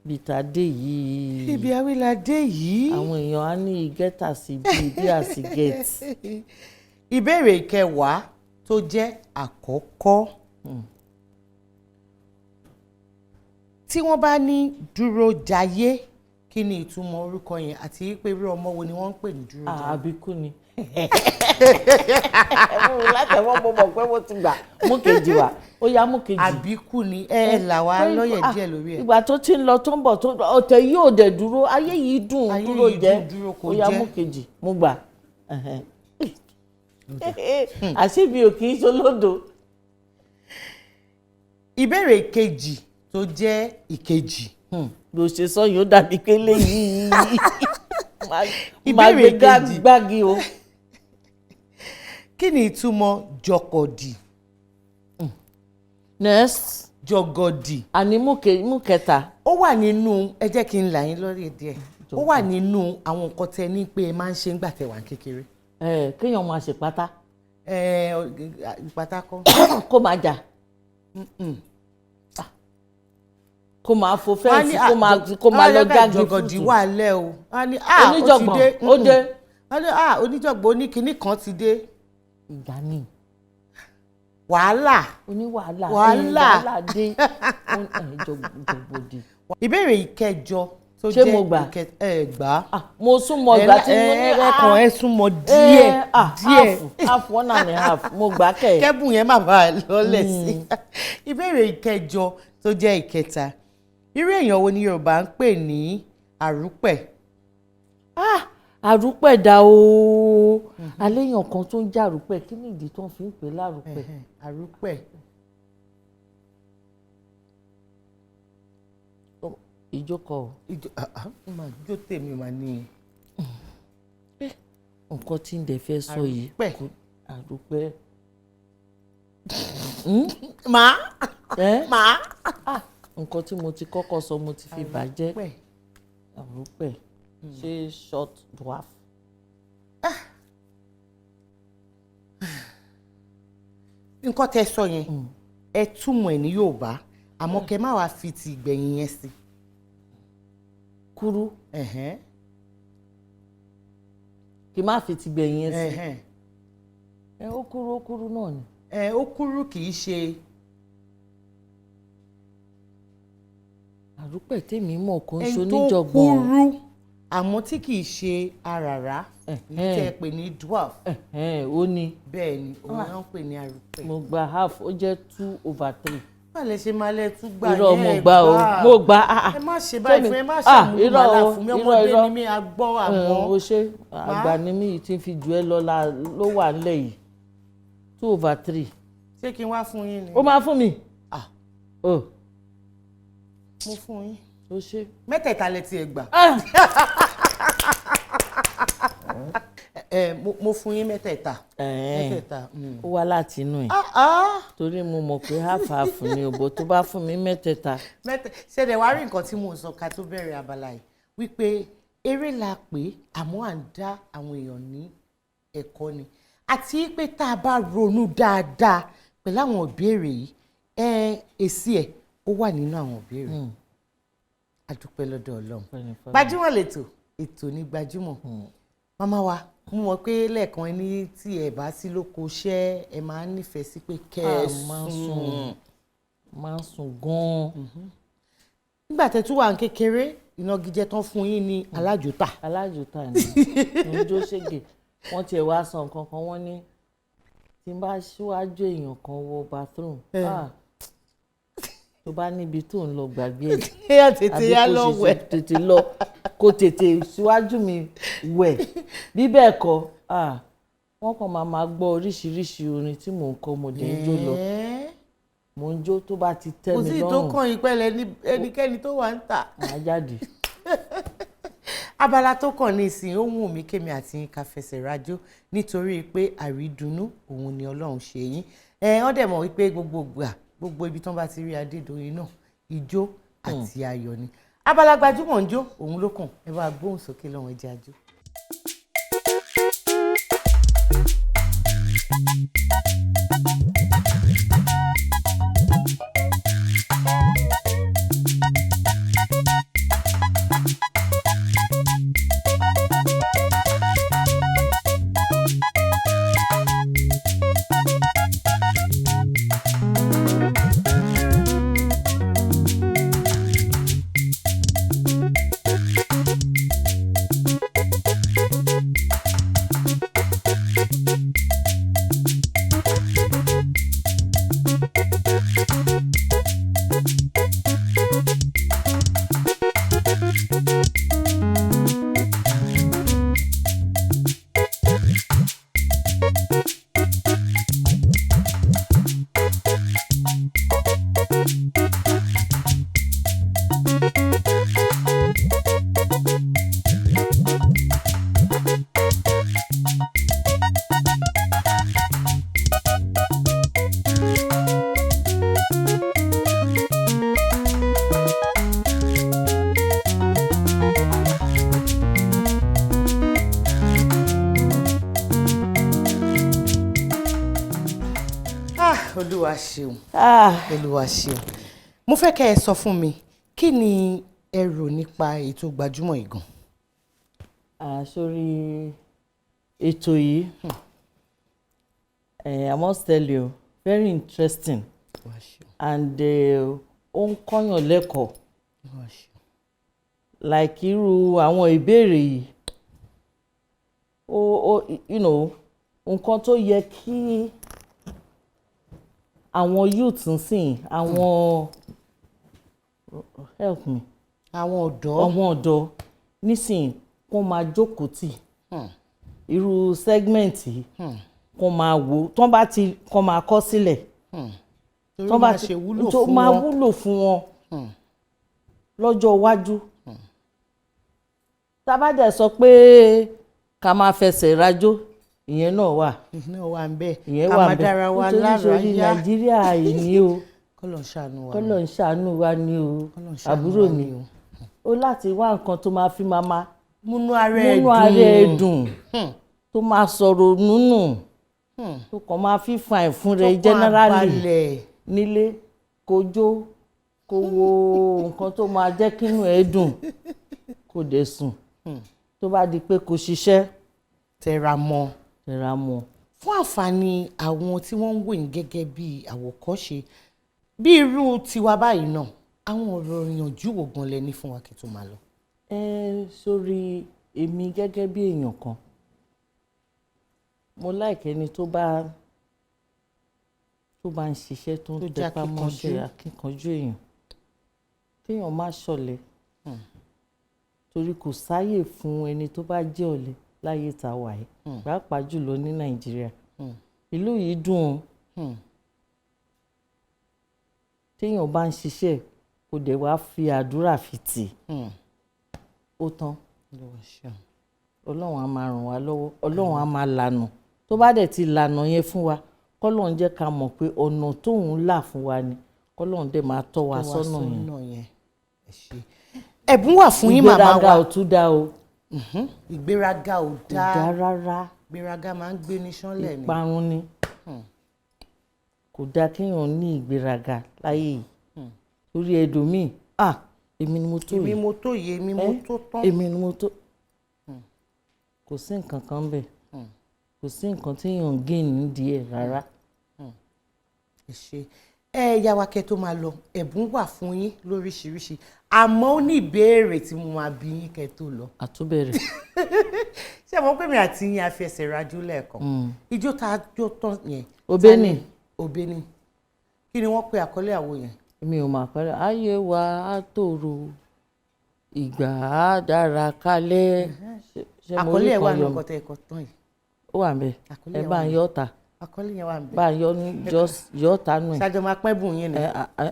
bìtàdé yìí. Ibi awíládé yìí. Àwọn èèyàn á ní gẹ́tà sí bí bí àsì gẹ̀ẹ́tì. Ìbéèrè ìkẹwàá tó jẹ́ àkọ́kọ́. Tí wọ́n bá ní dúró jayé, kí ni ìtumọ̀ orúkọ yẹn, àti pé irú ọmọ wo ni wọ́n ń pè ní dúró jayé? Àbíkú ni. Látẹ̀wọ́ mo mọ̀ pé mo ti gbà mú kejì wá, ó yá mú kejì. Àbíkú ni. Ẹ là wá lọ́yẹ̀ díẹ̀ lórí ẹ̀. Ìgbà tó ti ń lọ tó ń bọ̀ tó ọ̀tẹ̀ yìí ò dẹ̀ dúró, ayé yìí dùn dúró jẹ́, ó yá mú kejì, mo gbà. Àṣé mi ò kì í ṣolódo. Ìbéèrè kejì tó jẹ́ ìkejì. Bó ṣe sọ yóò dàbí pé léyìí. Ìbéèrè kejì. Gbági o. Kí ni ìtumọ̀ jọkọ̀dì? Next. Jọgọdì. Àní mú kẹta. Ó wà nínú, ẹ jẹ́ kí n là yín lórí díẹ̀. Ó wà nínú àwọn nǹkan tẹ ní pé ẹ máa ń ṣe ńgbà tẹ wà ní kékeré. Kéèyàn máa ṣe pátá. Pátá kọ́. Kó máa jà. Kó máa fo fẹ́ǹsì, kó máa lọ jáde fútù. Jọgọdì wà lẹ́ o. Oníjọ̀gbọ̀n ó dé. Oníjọ̀gbọ̀n oníkinní kan ti dé. Ìgbà míì. Wàhálà. Oníwàhálà. Wàhálà. Wàhálà dé. Jọgọdì. Ìbéèrè ìkẹjọ tó jẹ́ ṣé mo gbà? Ẹ gbà. Mo súnmọ́ ìgbà tí mo ní ẹkàn ẹ súnmọ́ díẹ̀ díẹ̀. Half, 1.5, mo gbà kẹ̀. Kẹ́bùn yẹn má bàa lọ́lẹ̀ sí. Ìbéèrè ìkẹjọ tó jẹ́ ìkẹta. Irú èèyàn wo ni Yorùbá ń pè ní àrúpẹ̀? Àrúpẹ̀ dà o. Aléèyàn kan tó ń jẹ́ àrúpẹ̀, kí ni ìdí tó ń fi ń pè lárúpẹ̀? Àrúpẹ̀. Ìjókòó. Ìjó tèmi mà ní. Nǹkan tí ń dẹ̀ fẹ́ sọ yìí. Àrúpẹ̀. Màá. Màá. Nǹkan tí mo ti kọ́kọ́ sọ mo ti fi bàjẹ́. Àrúpẹ̀. Ṣé short dwarf? Nǹkan tẹ́ sọ yẹn, ẹ túmọ̀ ẹ̀ ní Yorùbá, àmọ́ kẹ́ má wàá fi ti ìgbẹ̀yìn yẹn sí. Kúrú. Kí má fi ti gbẹ̀yìn yẹn sí. Ó kúrú, ó kúrú náà ni. Ó kúrú kì í ṣe. Àrúpẹ̀ tèmi mọ̀ kó ń ṣe Ẹni tó oníjọ̀gbọ̀n. kúrú àmọ́ tí kì í ṣe àràrá, tẹ́ ẹ pè ní dwarf. Ó ní. Bẹ́ẹ̀ ni, òun náà ń pè ní àrúpẹ̀. Mo gba half, ó jẹ́ 2/3. Báwo lẹ ṣe máa lẹ tún gbà? Irọ́, mo gbà o, mo gbà. Ẹ má ṣe báyìí fún, ẹ má ṣe àmúlùmálà fún mi, ọmọdé ni mi, agbọ́ àmọ́. O ṣe, àgbà ni mí, tí ń fi jù ẹ lọ ló wà nílẹ̀ yìí. 2/3. Ṣé kí n wá fún yín ni? Ó máa fún mi. Mo fún yín. O ṣe. Mẹ́tẹ̀ẹ̀ta lẹ ti ẹ̀ gbà. Mo fún yín mẹ́tẹ̀ẹ̀ta. Mẹ́tẹ̀ẹ̀ta. Ó wá láti inú ẹ̀. Torí mo mọ̀ pé half half ni òbò tó bá fún mi mẹ́tẹ̀ẹ̀ta. Ṣẹ̀dẹ̀ wá rí nǹkan tí mò ń sọ ká tó bẹ̀rẹ̀ abala yìí, wípé eré la pé, àmọ́ à ń dá àwọn èèyàn ní ẹ̀kọ́ ni. Àti pé tá a bá ronú dáadáa pẹ̀lú àwọn ìbéèrè yìí, èsì ẹ̀ ó wà nínú àwọn ìbéèrè. A dúpẹ́ lọ́dọ̀ Ọlọ́run. Gbajúmọ̀ lètò, ètò ní gbajúmọ̀. Màmá wa, mo mọ̀ pé lẹ́ẹ̀kan ẹni tí ẹ bá sí lóko iṣẹ́, ẹ máa ń nífẹ̀ẹ́ sí pé kẹ́ ẹ sùn. Máa ń sùn gan-an. Nígbà tẹ́ tún wà ní kékeré, ìnagijẹ tán fún yín ní alájòta. Alájòta ni, njó ṣègè. Wọ́n tiẹ̀ wá sọ nǹkan kan, wọ́n ní tí n bá síwájú èèyàn kan wọ bathroom, tó bá níbi tó ń lọ gbàgbé ẹ̀, tètè yá lọ wẹ̀, tètè lọ kó tètè síwájú mi wẹ̀, bí bẹ́ẹ̀ kọ́ wọ́n kàn máa gbọ́ oríṣiríṣi orin tí mò ń kọ́, mo dé ń jó lọ. Mò ń jó tó bá ti tẹ́ Kò mi sí lọ́rùn. tó kàn yín pẹ̀lẹ́ ní ẹnikẹ́ni tó wà ń tà. Màá jáde. Abala tó kàn ní ìsìn, ó wù mí kémi àti yín ká fẹsẹ̀ rajó, nítorí pé àrídùnnú òun ni Ọlọ́run ṣe yín. Ẹ wọ́n dẹ̀ mọ̀ wípé gbogbo gbà, gbogbo ibi tán bá ti rí Adédoyin náà, ijó àti ayọ̀ ni. Abala gbajúmọ̀ ń jó òun ló kàn. Ẹ bá gbóhùn sókè lọ́wọ́, ẹ jẹ́ àjò. Ah, Olúwa ṣeun, Olúwa ṣeun. Mo fẹ́ kẹ́ ẹ sọ fún mi, kí ni ẹ rò nípa ètò gbajúmọ̀ ìgàn? Sórí ètò yìí, I must tell you, very interesting and ó ń kọ́yàn lẹ́kọ̀ọ́, like irú àwọn ìbéèrè yìí, ó nǹkan tó yẹ kí àwọn youth ń sìn, àwọn, help me, àwọn ọ̀dọ́, àwọn ọ̀dọ́ nísìnyí, kó máa jókòó tì irú segment yìí, kó máa wò, tán bá ti kó máa kọ sílẹ̀, torí tán bá máa ti ṣe wúlò tó fún máa wọn. Wúlò fún wọn lọ́jọ́ iwájú. Tá bá dẹ̀ sọ pé ká máa fẹsẹ̀ rajó, ìyẹn náà wà. Ìyẹn wà ń bẹ̀. Ìyẹn Ká wà máa ń bẹ̀. dára wa Nítorí lára sórí yá. Nàìjíríà yìí ni o. Kọ́lọ̀ ń ṣàánú wa. Kọ́lọ̀ ń ṣàánú wa ni o. Kọ́lọ̀ ń ṣàánú Àbúrò wa mi, ni o. ó láti wá nǹkan tó máa fi máa máa múnú ara ẹ̀ múnú ara ẹ̀ dùn. dùn, tó máa sọ̀rọ̀ nùnù, tó kàn máa fi fine fún rẹ Tó kàn generally balẹ̀. Nílé, kó jó, kó wo nǹkan tó máa jẹ́ kínú ẹ̀ dùn, kó dẹ̀ sùn. Tó bá di pé kó ṣiṣẹ́, tẹra mọ́. Tẹra mọ́. Fún àǹfààní àwọn tí wọ́n ń wò yín gẹ́gẹ́ bí àwòkọ́ṣe bí irú tiwa báyìí náà, àwọn ọ̀rọ̀ ìyànjú wo gan lẹ ní fún wa kí tó máa lọ? Ẹ sórí, èmi gẹ́gẹ́ bí èèyàn kan, mo like ẹni tó bá ń ṣiṣẹ́, tó ń Tó jẹ́ tẹpá mọ́ṣẹ́, akíkanjú. Akíkanjú èèyàn, kéèyàn má ṣọ̀lẹ, torí kò sáàyè fún ẹni tó bá jẹ́ ọ̀lẹ láyé tá a wà yìí, pàápàá jùlọ ní Nàìjíríà. Ìlú yìí dùn ún. Téèyàn bá ń ṣiṣẹ́, kò dẹ̀ wá fi àdúrà fi tì, ó tán. Ọlọ́run á máa ràn wá lọ́wọ́, Ọlọ́run á máa lànà. Tó bá dẹ̀ ti lànà yẹn fún wa, kọ́lọ́run jẹ́ ká mọ̀ pé ọ̀nà tóun là fún wa ni, kọ́lọ́run dẹ̀ máa tọ́ wa Tọ́ wa sọ́nà yẹn. Sọ́nà yẹn. Ẹ ṣé. Ẹ̀bùn wà fún yín, màmá wa. Ìgbéraga ò tún dá o. Ìgbéraga ò Kò dáa. dá rárá. Ìgbéraga máa ń gbé ní sánlẹ̀ ni. Ìparun ni. Kò dáa kéèyàn ní ìgbéraga láyé yìí, torí ẹlòmíì, ah, èmi ni mo tó Èmi yìí, mo tó yìí, èmi mo tó tán. Èmi ni mo tó. Kò sí nǹkan kan bẹ́ẹ̀, kò sí nǹkan téèyàn ń gain nídìí ẹ̀ rárá. Ẹ ṣé. Ẹ yá wa, kẹ́ tó máa lọ, ẹ̀bùn wà fún yín lóríṣiríṣi, àmọ́ ó ní ìbéèrè tí mo máa bi yín kẹ́ tó lọ. Àtúbẹ̀rẹ̀. Ṣé mo pè mí àti yín, a fi ẹsẹ̀ rajó lẹ́ẹ̀kan? Ijó tá a jó tán yẹn. Obéni. Obéni. Kí ni wọ́n pe àkọlé àwo yẹn? Mi ò mà pẹ́rẹ́. Ayé wa á tòrò, ìgbà á dára kálẹ̀. Ṣé mo rí Àkọlé ẹ̀ wà kan ní yọ? ọkọ̀ tẹ́ ẹ̀kọ́ tán yìí. Ó wà ńbẹ̀. Àkọlé Ẹ ẹ̀ bá wà ń ńbẹ̀. yọ ọ́ ta. Àkọlé yẹn wà ń bẹ. Bá a yọ ní yọ tánú ẹ̀. Ṣájọ máa pẹ́ bùn yín ni.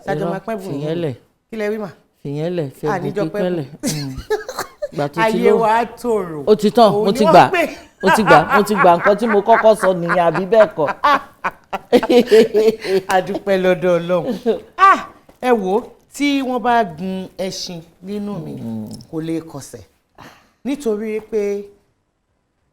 Ṣájọ máa pẹ́ bùn yín fìyẹn ni. Lẹ̀. Kí lẹ wí mà? Fìyẹn lẹ̀, fẹ́ À, bùn níjọ pẹ́ pípẹ́ bùn. lẹ̀. Gbà tó ti Ayé lọ. wa á tòrò. Ó ti tán. Òun Mo ni ti wọ́n gbà pè. Mo ti gbà, mo ti gbà. Nǹkan tí mo kọ́kọ́ sọ nìyẹn, àbí bẹ́ẹ̀ kọ́? A dúpẹ́ lọ́dọ̀ Ọlọ́run. Ah, ẹ wo, tí wọ́n bá gun ẹṣin nínú mi kò lè kọsẹ̀, nítorí pé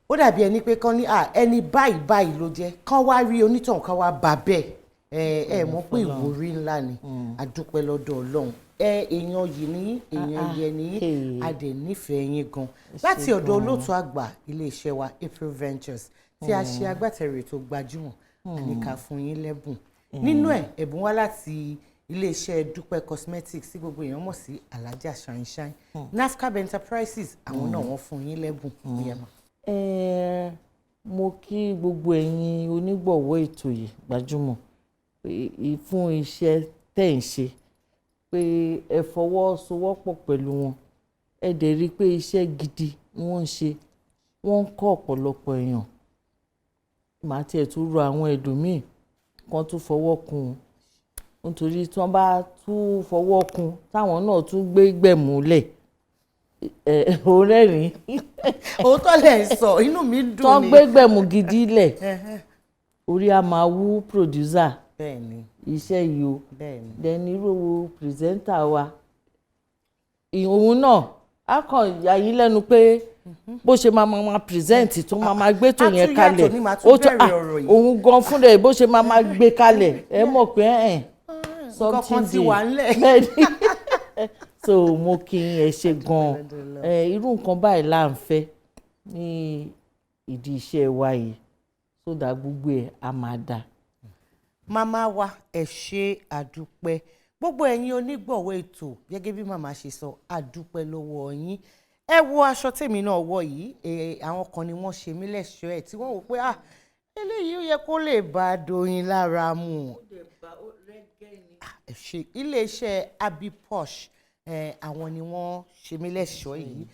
ó dàbí ẹni pé kán ní à ẹni báyìí báyìí ló jẹ́, kán wá rí onítọ̀hún, kán wá bà bẹ́ẹ̀. Ẹ ẹ mọ̀ pé ìwúrí ńlá ni. A dúpẹ́ lọ́dọ̀ Ọlọ́run. Ẹ èèyàn yìí ní èèyàn yẹ ní, a dẹ̀ nífẹ̀ẹ́ yín gan. Láti ọ̀dọ̀ olóòtú àgbà iléeṣẹ́ wa, April Ventures, tí a ṣe agbátẹrù ètò Gbajúmọ̀, àníkà fún yín lẹ́bùn. Nínú ẹ̀, ẹ̀bùn wá láti iléeṣẹ́ Dúpẹ́ Cosmetics tí gbogbo èèyàn mọ̀ sí Alhaja Shine Shine, Nafcab Enterprises, àwọn náà wọ́n fún yín lẹ́bùn. Bóyá mà. Ẹ, mo kí gbogbo ẹ̀yin onígbọ̀wọ́ ètò yìí, Gbajúmọ̀, fún iṣẹ́ tẹ̀ ń ṣe, pé ẹ fọwọ́sowọ́pọ̀ pẹ̀lú wọn. Ẹ dẹ̀ rí i pé iṣẹ́ gidi ni wọ́n ń ṣe, wọ́n ń kọ́ ọ̀pọ̀lọpọ̀ èèyàn. Màá tiẹ̀ tún rọ àwọn ẹlòmíì kan tún fọwọ́ kún un, nítorí tí wọ́n bá tún fọwọ́ kún táwọn náà tún gbé gbẹ̀múlẹ̀ ẹ̀ ò rẹ́rìn-ín. Òótọ́ lẹ̀ ń sọ, inú mi dùn Tán ni. gbé gbẹ̀mú gidi lẹ̀, orí a máa wú producer iṣẹ́ yìí o. Then irú presenter wa, òun náà á kàn yà yín lẹ́nu pé bó ṣe máa present, tó máa gbé tó Á yẹn tún kalẹ̀. yàtọ̀ ní màá tún Ó tún bẹ̀rẹ̀ ọ̀rọ̀ yìí. Òun gan fúnra ẹ̀, bó ṣe máa gbé kalẹ̀, ẹ mọ̀ pé ẹ̀ Nǹkan kan ti something wà ńlẹ̀. Bẹ́ẹ̀ni. So mo kí yín, ẹ ṣe gan. Ẹ irú nǹkan báyìí là ń fẹ́ ní ìdí iṣẹ́ wa yìí, so that gbogbo ẹ̀ á máa dáa. Màmá wa, ẹ ṣe, àdúpẹ́. Gbogbo ẹ̀yin onígbọ̀wọ́ ètò, gẹ́gẹ́ bí màmá ṣe sọ, àdúpẹ́ lọ́wọ́ yín. Ẹ wo aṣọ tèmi náà wọ̀ yìí, àwọn kan ni wọ́n ṣe mí lẹ́ṣọ̀ọ́ ẹ̀, tí wọ́n wò pé ah, eléyìí ó yẹ kó lè bá a Doyin lára mu. Ẹ ṣe. Iléeṣẹ́ Abi Posh, àwọn ni wọ́n ṣe mí lẹ́ṣọ̀ọ́ yìí.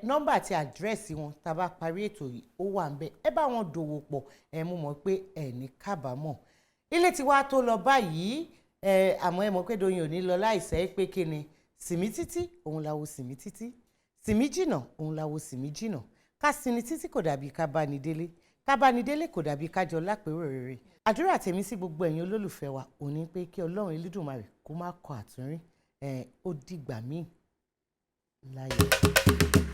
Nọ́mbà àti àdírẹ́sì wọn, tá a bá parí ètò yìí, ó wà ń bẹ. Ẹ bá wọn dòwò pọ̀. Ẹ mú mọ̀ pé ẹ ní kábàámọ̀. Ilé tí wàá tó lọ báyìí ẹ, àmọ́ ẹ mọ̀ pé Doyin ò ní lọ láìsẹ́ pé kí ni sìmí títí òun làwo sìmí títí, sìmí jìnà òun làwo sìmí jìnà. Ká sinmi títí kò dàbí ká bá ní délé, ká bá ní délé kò dàbí ká jọ lápérò rere. Àdúrà tèmi sí gbogbo ẹ̀yin olólùfẹ́ wa òní pé kí Ọlọ́run Elédùmarè kó má kọ àtúnrín. Ẹ ó dìgbà míì láyé.